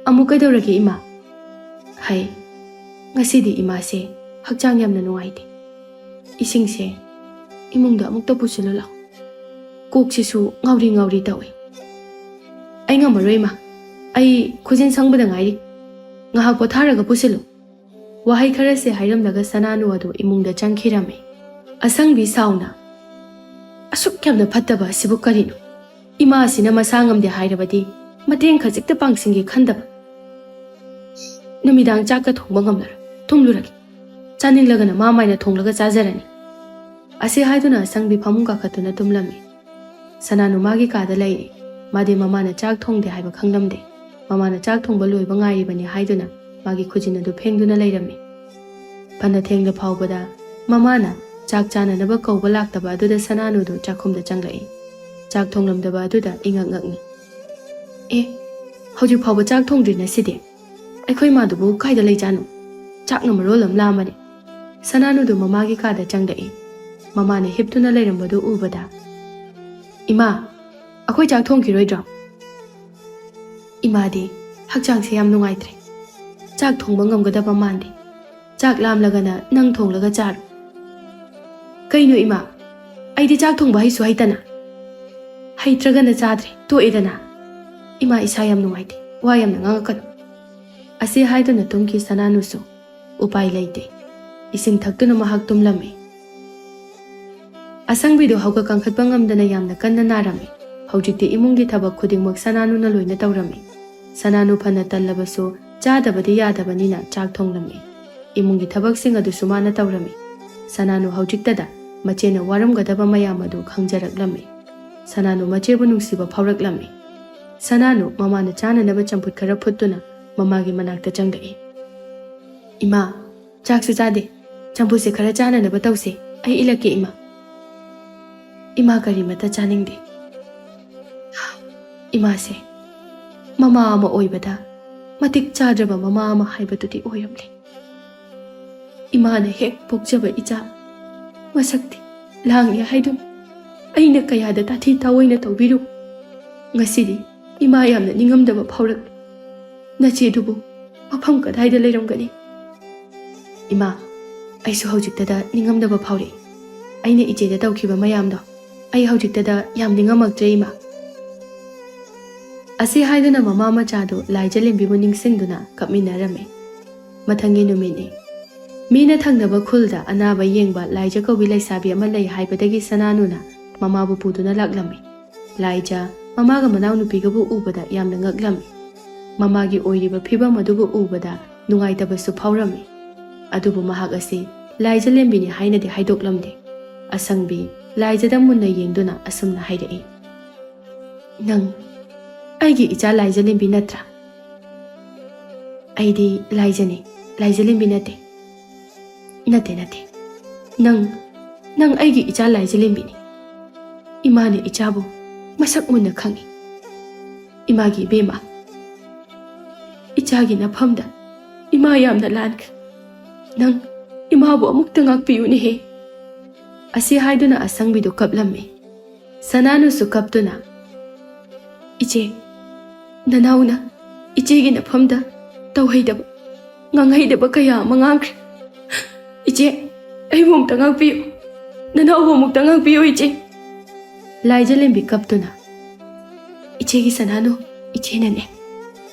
"ꯑꯃꯨꯛ ꯀꯩꯗꯧꯔꯒꯦ, ꯏꯃꯥ?" "ꯍꯥꯏ, ꯉꯁꯤꯗꯤ ꯏꯃꯥꯁꯦ ꯍꯛꯆꯥꯡ ꯌꯥꯝꯅ ꯅꯨꯡꯉꯥꯏꯇꯦ꯫ ꯏꯁꯤꯡꯁꯦ ꯏꯃꯨꯡꯗ ꯑꯃꯨꯛꯇ ꯄꯨꯁꯤꯜꯂꯨ ꯂꯥꯎ꯫ ꯀꯣꯛꯁꯤꯁꯨ ꯉꯥꯎꯔꯤ ꯉꯥꯎꯔꯤ ꯇꯧꯏ꯫" "ꯑꯩ ꯉꯝꯃꯔꯣꯏ, ꯏꯃꯥ꯫ ꯑꯩ ꯈꯨꯖꯤꯟ ꯁꯪꯕꯗ ꯉꯥꯏꯔꯤ꯫ ꯉꯥꯏꯍꯥꯛ ꯄꯣꯊꯥꯔꯒ ꯄꯨꯁꯤꯜꯂꯨ꯫" ꯋꯥꯍꯩ ꯈꯔꯁꯦ ꯍꯥꯏꯔꯝꯂꯒ ꯁꯅꯥꯅꯨ ꯑꯗꯨ ꯏꯃꯨꯡꯗ ꯆꯪꯈꯤꯔꯝꯃꯤ꯫ ꯑꯁꯪꯕꯤ ꯁꯥꯎꯅ, "ꯑꯁꯨꯛ ꯌꯥꯝꯅ ꯐꯠꯇꯕ ꯑꯁꯤꯕꯨ ꯀꯔꯤꯅꯣ? ꯏꯃꯥ ꯑꯁꯤꯅ ꯃꯁꯥ ꯉꯝꯗꯦ ꯍꯥꯏꯔꯕꯗꯤ ꯃꯇꯦꯡ ꯈꯖꯤꯛꯇ ꯄꯥꯡꯁꯤꯟꯒꯦ ꯈꯟꯗꯕ꯫ ꯅꯨꯃꯤꯗꯥꯡ ꯆꯥꯛꯀ ꯊꯣꯡꯕ ꯉꯝꯂꯔꯣꯏ꯫ ꯇꯨꯝꯂꯨꯔꯒꯦ꯫ ꯆꯥꯅꯤꯡꯂꯒꯅ ꯃꯥ ꯃꯥꯏꯅ ꯊꯣꯡꯂꯒ ꯆꯥꯖꯔꯅꯤ꯫" ꯑꯁꯤ ꯍꯥꯏꯗꯨꯅ ꯑꯁꯪꯕꯤ ꯐꯃꯨꯡ ꯀꯥꯈꯠꯇꯨꯅ ꯇꯨꯝꯂꯝꯃꯤ꯫ ꯁꯅꯥꯅꯨ ꯃꯥꯒꯤ ꯀꯥꯗ ꯂꯩꯔꯤ꯫ ꯃꯥꯗꯤ ꯃꯃꯥꯅ ꯆꯥꯛ ꯊꯣꯡꯗꯦ ꯍꯥꯏꯕ ꯈꯪꯂꯝꯗꯦ꯫ ꯃꯃꯥꯅ ꯆꯥꯛ ꯊꯣꯡꯕ ꯂꯣꯏꯕ ꯉꯥꯏꯔꯤꯕꯅꯤ ꯍꯥꯏꯗꯨꯅ ꯃꯥꯒꯤ ꯈꯨꯖꯤꯟ ꯑꯗꯨ ꯐꯦꯡꯗꯨꯅ ꯂꯩꯔꯝꯃꯤ꯫ ꯐꯅ ꯊꯦꯡꯂ ꯐꯥꯎꯕꯗ ꯃꯃꯥꯅ ꯆꯥꯛ ꯆꯥꯅꯅꯕ ꯀꯧꯕ ꯂꯥꯛꯇꯕ ꯑꯗꯨꯗ ꯁꯅꯥꯅꯨꯗꯨ ꯆꯥꯛꯈꯨꯝꯗ ꯆꯪꯂꯛꯏ꯫ ꯆꯥꯛ ꯊꯣꯡꯂꯝꯗꯕ ꯑꯗꯨꯗ ꯏꯉꯛ ꯉꯛꯅꯤ꯫ "ꯑꯦ, ꯍꯧꯖꯤꯛ ꯐꯥꯎꯕ ꯆꯥꯛ ꯊꯣꯡꯗ꯭ꯔꯤ ꯅꯁꯤꯗꯤ? ꯑꯩꯈꯣꯏ ꯃꯥꯗꯨꯕꯨ ꯀꯥꯏꯗ ꯂꯩꯖꯥꯠꯅꯣ? ꯆꯥꯛꯅ ꯃꯔꯣꯜ ꯑꯃ ꯂꯥꯝꯃꯅꯤ꯫" ꯁꯅꯥꯅꯨꯗꯨ ꯃꯃꯥꯒꯤ ꯀꯥꯗ ꯆꯪꯂꯛꯏ꯫ ꯃꯃꯥꯅ ꯍꯤꯞꯇꯨꯅ ꯂꯩꯔꯝꯕꯗꯨ ꯎꯕꯗ, "ꯏꯃꯥ, ꯑꯩꯈꯣꯏ ꯆꯥꯛ ꯊꯣꯡꯈꯤꯔꯣꯏꯗ꯭ꯔꯣ?" "ꯏꯃꯥꯗꯤ ꯍꯛꯆꯥꯡꯁꯦ ꯌꯥꯝ ꯅꯨꯡꯉꯥꯏꯇ꯭ꯔꯦ꯫ ꯆꯥꯛ ꯊꯣꯡꯕ ꯉꯝꯒꯗꯕ ꯃꯥꯟꯗꯦ꯫ ꯆꯥꯛ ꯂꯥꯝꯂꯒꯅ ꯅꯪ ꯊꯣꯡꯂꯒ ꯆꯥꯔꯣ꯫" "ꯀꯩꯅꯣ ꯏꯃꯥ? ꯑꯩꯗꯤ ꯆꯥꯛ ꯊꯣꯡꯕ ꯍꯩꯁꯨ ꯍꯩꯇꯅ꯫" ꯍꯩꯇ꯭ꯔꯒꯅ ꯆꯥꯗ꯭ꯔꯦ, ꯇꯣꯛꯑꯦꯗꯅ꯫ ꯏꯃꯥ, ꯏꯁꯥ ꯌꯥꯝ ꯅꯨꯡꯉꯥꯏꯇꯦ, ꯋꯥ ꯌꯥꯝꯅ ꯉꯥꯡꯉꯛꯀꯅꯨ꯫ ꯑꯁꯤ ꯍꯥꯏꯗꯨꯅ ꯇꯨꯝꯈꯤ ꯁꯅꯥꯅꯨꯁꯨ꯫ ꯎꯄꯥꯏ ꯂꯩꯇꯦ꯫ ꯏꯁꯤꯡ ꯊꯛꯇꯨꯅ ꯃꯍꯥꯛ ꯇꯨꯝꯂꯝꯃꯤ꯫ ꯑꯁꯪꯕꯤꯗꯨ ꯍꯧꯒꯠ ꯀꯥꯡꯈꯠꯄ ꯉꯝꯗꯅ ꯌꯥꯝꯅ ꯀꯟꯅ ꯅꯥꯔꯝꯃꯤ꯫ ꯍꯧꯖꯤꯛꯇꯤ ꯏꯃꯨꯡꯒꯤ ꯊꯕꯛ ꯈꯨꯗꯤꯡꯃꯛ ꯁꯅꯥꯅꯨꯅ ꯂꯣꯏꯅ ꯇꯧꯔꯝꯃꯤ꯫ ꯁꯅꯥꯅꯨ ꯐꯅ ꯇꯜꯂꯕꯁꯨ ꯆꯥꯗꯕꯗꯤ ꯌꯥꯗꯕꯅꯤꯅ ꯆꯥꯛ ꯊꯣꯡꯂꯝꯃꯤ꯫ ꯏꯃꯨꯡꯒꯤ ꯊꯕꯛꯁꯤꯡ ꯑꯗꯨꯁꯨ ꯃꯥꯅ ꯇꯧꯔꯝꯃꯤ꯫ ꯁꯅꯥꯅꯨ ꯍꯧꯖꯤꯛꯇꯗ ꯃꯆꯦꯅ ꯋꯥꯔꯝꯒꯗꯕ ꯃꯌꯥꯝ ꯑꯗꯨ ꯈꯪꯖꯔꯛꯂꯝꯃꯤ꯫ ꯁꯅꯥꯅꯨ ꯃꯆꯦꯕꯨ ꯅꯨꯡꯁꯤꯕ ꯐꯥꯎꯔꯛꯂꯝꯃꯤ꯫ ꯁꯅꯥꯅꯨ ꯃꯃꯥꯅ ꯆꯥꯅꯅꯕ ꯆꯝꯐꯨꯠ ꯈꯔ ꯐꯨꯠꯇꯨꯅ ꯃꯃꯥꯒꯤ ꯃꯅꯥꯛꯇ ꯆꯪꯂꯛꯏ꯫ "ꯏꯃꯥ, ꯆꯥꯛꯁꯨ ꯆꯥꯗꯦ, ꯆꯝꯐꯨꯠꯁꯦ ꯈꯔ ꯆꯥꯅꯅꯕ ꯇꯧꯁꯦ, ꯑꯩ ꯏꯜꯂꯛꯀꯦ ꯏꯃꯥ꯫" "ꯏꯃꯥ ꯀꯔꯤꯃꯠꯇ ꯆꯥꯅꯤꯡꯗꯦ꯫ ꯏꯃꯥꯁꯦ ꯃꯃꯥ ꯑꯃ ꯑꯣꯏꯕꯗ ꯃꯇꯤꯛ ꯆꯥꯗ꯭ꯔꯕ ꯃꯃꯥ ꯑꯃ ꯍꯥꯏꯕꯗꯨꯗꯤ ꯑꯣꯏꯔꯝꯂꯦ꯫ ꯏꯃꯥꯅ ꯍꯦꯛ ꯄꯣꯛꯆꯕ ꯏꯆꯥ ꯃꯁꯛꯇꯤ ꯂꯥꯡꯉꯦ ꯍꯥꯏꯗꯨꯅ ꯑꯩꯅ ꯀꯌꯥꯗ ꯇꯥꯊꯤ ꯇꯥꯑꯣꯏꯅ ꯇꯧꯕꯤꯔꯨ꯫ ꯉꯁꯤꯗꯤ ꯏꯃꯥ ꯌꯥꯝꯅ ꯅꯤꯡꯉꯝꯗꯕ ꯐꯥꯎꯔꯛꯂꯦ꯫ ꯅꯆꯦꯗꯨꯕꯨ ꯃꯐꯝ ꯀꯗꯥꯏꯗ ꯂꯩꯔꯝꯒꯅꯤ?" "ꯏꯃꯥ, ꯑꯩꯁꯨ ꯍꯧꯖꯤꯛꯇꯗ ꯅꯤꯡꯉꯝꯗꯕ ꯐꯥꯎꯔꯛꯏ꯫ ꯑꯩꯅ ꯏꯆꯦꯗ ꯇꯧꯈꯤꯕ ꯃꯌꯥꯝꯗꯣ ꯑꯩ ꯍꯧꯖꯤꯛꯇꯗ ꯌꯥꯝ ꯅꯤꯡꯉꯝꯃꯛꯇ꯭ꯔꯦ ꯏꯃꯥ꯫" ꯑꯁꯤ ꯍꯥꯏꯗꯨꯅ ꯃꯃꯥ ꯃꯆꯥꯗꯨ ꯂꯥꯏꯖꯂꯦꯝꯕꯤꯕꯨ ꯅꯤꯡꯁꯤꯡꯗꯨꯅ ꯀꯞꯃꯤꯟꯅꯔꯝꯃꯤ꯫ ꯃꯊꯪꯒꯤ ꯅꯨꯃꯤꯠꯅꯤ꯫ ꯃꯤꯅ ꯊꯪꯅꯕ ꯈꯨꯜꯗ ꯑꯅꯥꯕ ꯌꯦꯡꯕ ꯂꯥꯏꯖ ꯀꯧꯕꯤ ꯂꯩꯁꯥꯕꯤ ꯑꯃ ꯂꯩ ꯍꯥꯏꯕꯗꯒꯤ ꯁꯅꯥꯅꯨꯅ ꯃꯃꯥꯕꯨ ꯄꯨꯗꯨꯅ ꯂꯥꯛꯂꯝꯃꯤ꯫ ꯂꯥꯏꯖ ꯃꯃꯥꯒ ꯃꯅꯥꯎꯅꯨꯄꯤꯒꯕꯨ ꯎꯕꯗ ꯌꯥꯝꯅ ꯉꯛꯂꯝꯃꯤ꯫ ꯃꯃꯥꯒꯤ ꯑꯣꯏꯔꯤꯕ ꯐꯤꯕꯝ ꯑꯗꯨꯕꯨ ꯎꯕꯗ ꯅꯨꯡꯉꯥꯏꯇꯕꯁꯨ ꯐꯥꯎꯔꯝꯃꯤ꯫ ꯑꯗꯨꯕꯨ ꯃꯍꯥꯛ ꯑꯁꯤ ꯂꯥꯏꯖꯂꯦꯝꯕꯤꯅꯤ ꯍꯥꯏꯅꯗꯤ ꯍꯥꯏꯗꯣꯛꯂꯝꯗꯦ꯫ ꯑꯁꯪꯕꯤ ꯂꯥꯏꯖꯗ ꯃꯨꯟꯅ ꯌꯦꯡꯗꯨꯅ ꯑꯁꯨꯝꯅ ꯍꯥꯏꯔꯛꯏ, "ꯅꯪ ꯑꯩꯒꯤ ꯏꯆꯥ ꯂꯥꯏꯖꯂꯦꯝꯕꯤ ꯅꯠꯇ꯭ꯔꯥ?" "ꯑꯩꯗꯤ ꯂꯥꯏꯖꯅꯤ, ꯂꯥꯏꯖꯂꯦꯝꯕꯤ ꯅꯠꯇꯦ꯫" "ꯅꯠꯇꯦ, ꯅꯠꯇꯦ꯫ ꯅꯪ, ꯅꯪ ꯑꯩꯒꯤ ꯏꯆꯥ ꯂꯥꯏꯖꯂꯦꯝꯕꯤꯅꯤ꯫ ꯏꯃꯥꯅ ꯏꯆꯥꯕꯨ ꯃꯁꯛ ꯃꯨꯟꯅ ꯈꯪꯏ꯫ ꯏꯃꯥꯒꯤ ꯏꯕꯦꯝꯃ, ꯏꯆꯥꯒꯤ ꯅꯐꯝꯗ ꯏꯃꯥ ꯌꯥꯝꯅ ꯂꯥꯟꯈ꯭ꯔꯦ꯫ ꯅꯪ ꯏꯃꯥꯕꯨ ꯑꯃꯨꯛꯇ ꯉꯥꯛꯄꯤꯌꯨꯅꯦꯍꯦ꯫" ꯑꯁꯤ ꯍꯥꯏꯗꯨꯅ ꯑꯁꯪꯕꯤꯗꯨ ꯀꯞꯂꯝꯃꯤ꯫ ꯁꯅꯥꯅꯨꯁꯨ ꯀꯞꯇꯨꯅ, "ꯏꯆꯦ, ꯅꯅꯥꯎꯅ ꯏꯆꯦꯒꯤ ꯅꯐꯝꯗ ꯇꯧꯍꯩꯗꯕ, ꯉꯥꯡꯍꯩꯗꯕ ꯀꯌꯥ ꯑꯃ ꯉꯥꯡꯈ꯭ꯔꯦ꯫ ꯏꯆꯦ, ꯑꯩꯕꯨ ꯑꯃꯨꯛꯇ ꯉꯥꯛꯄꯤꯌꯨ꯫ ꯅꯅꯥꯎꯕꯨ ꯑꯃꯨꯛꯇ ꯉꯥꯛꯄꯤꯌꯨ, ꯏꯆꯦ꯫" ꯂꯥꯏꯖꯂꯦꯝꯕꯤ ꯀꯞꯇꯨꯅ, "ꯏꯆꯦꯒꯤ ꯁꯅꯥꯅꯨ, ꯏꯆꯦꯅꯅꯦ꯫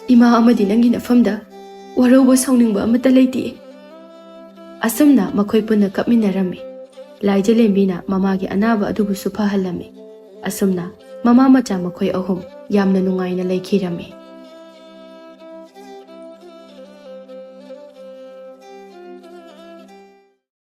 ꯏꯃꯥ ꯑꯃꯗꯤ ꯅꯪꯒꯤ ꯅꯐꯝꯗ ꯋꯥꯔꯧꯕ ꯁꯥꯎꯅꯤꯡꯕ ꯑꯃꯠꯇ ꯂꯩꯇꯦ"꯫ ꯑꯁꯨꯝꯅ ꯃꯈꯣꯏ ꯄꯨꯟꯅ ꯀꯞꯃꯤꯟꯅꯔꯝꯃꯤ꯫ ꯂꯥꯏꯖꯂꯦꯝꯕꯤꯅ ꯃꯃꯥꯒꯤ ꯑꯅꯥꯕ ꯑꯗꯨꯕꯨꯁꯨ ꯐꯍꯜꯂꯝꯃꯤ꯫ ꯑꯁꯨꯝꯅ ꯃꯃꯥ ꯃꯆꯥ ꯃꯈꯣꯏ ꯑꯍꯨꯝ ꯌꯥꯝꯅ ꯅꯨꯡꯉꯥꯏꯅ ꯂꯩꯈꯤꯔꯝꯃꯤ꯫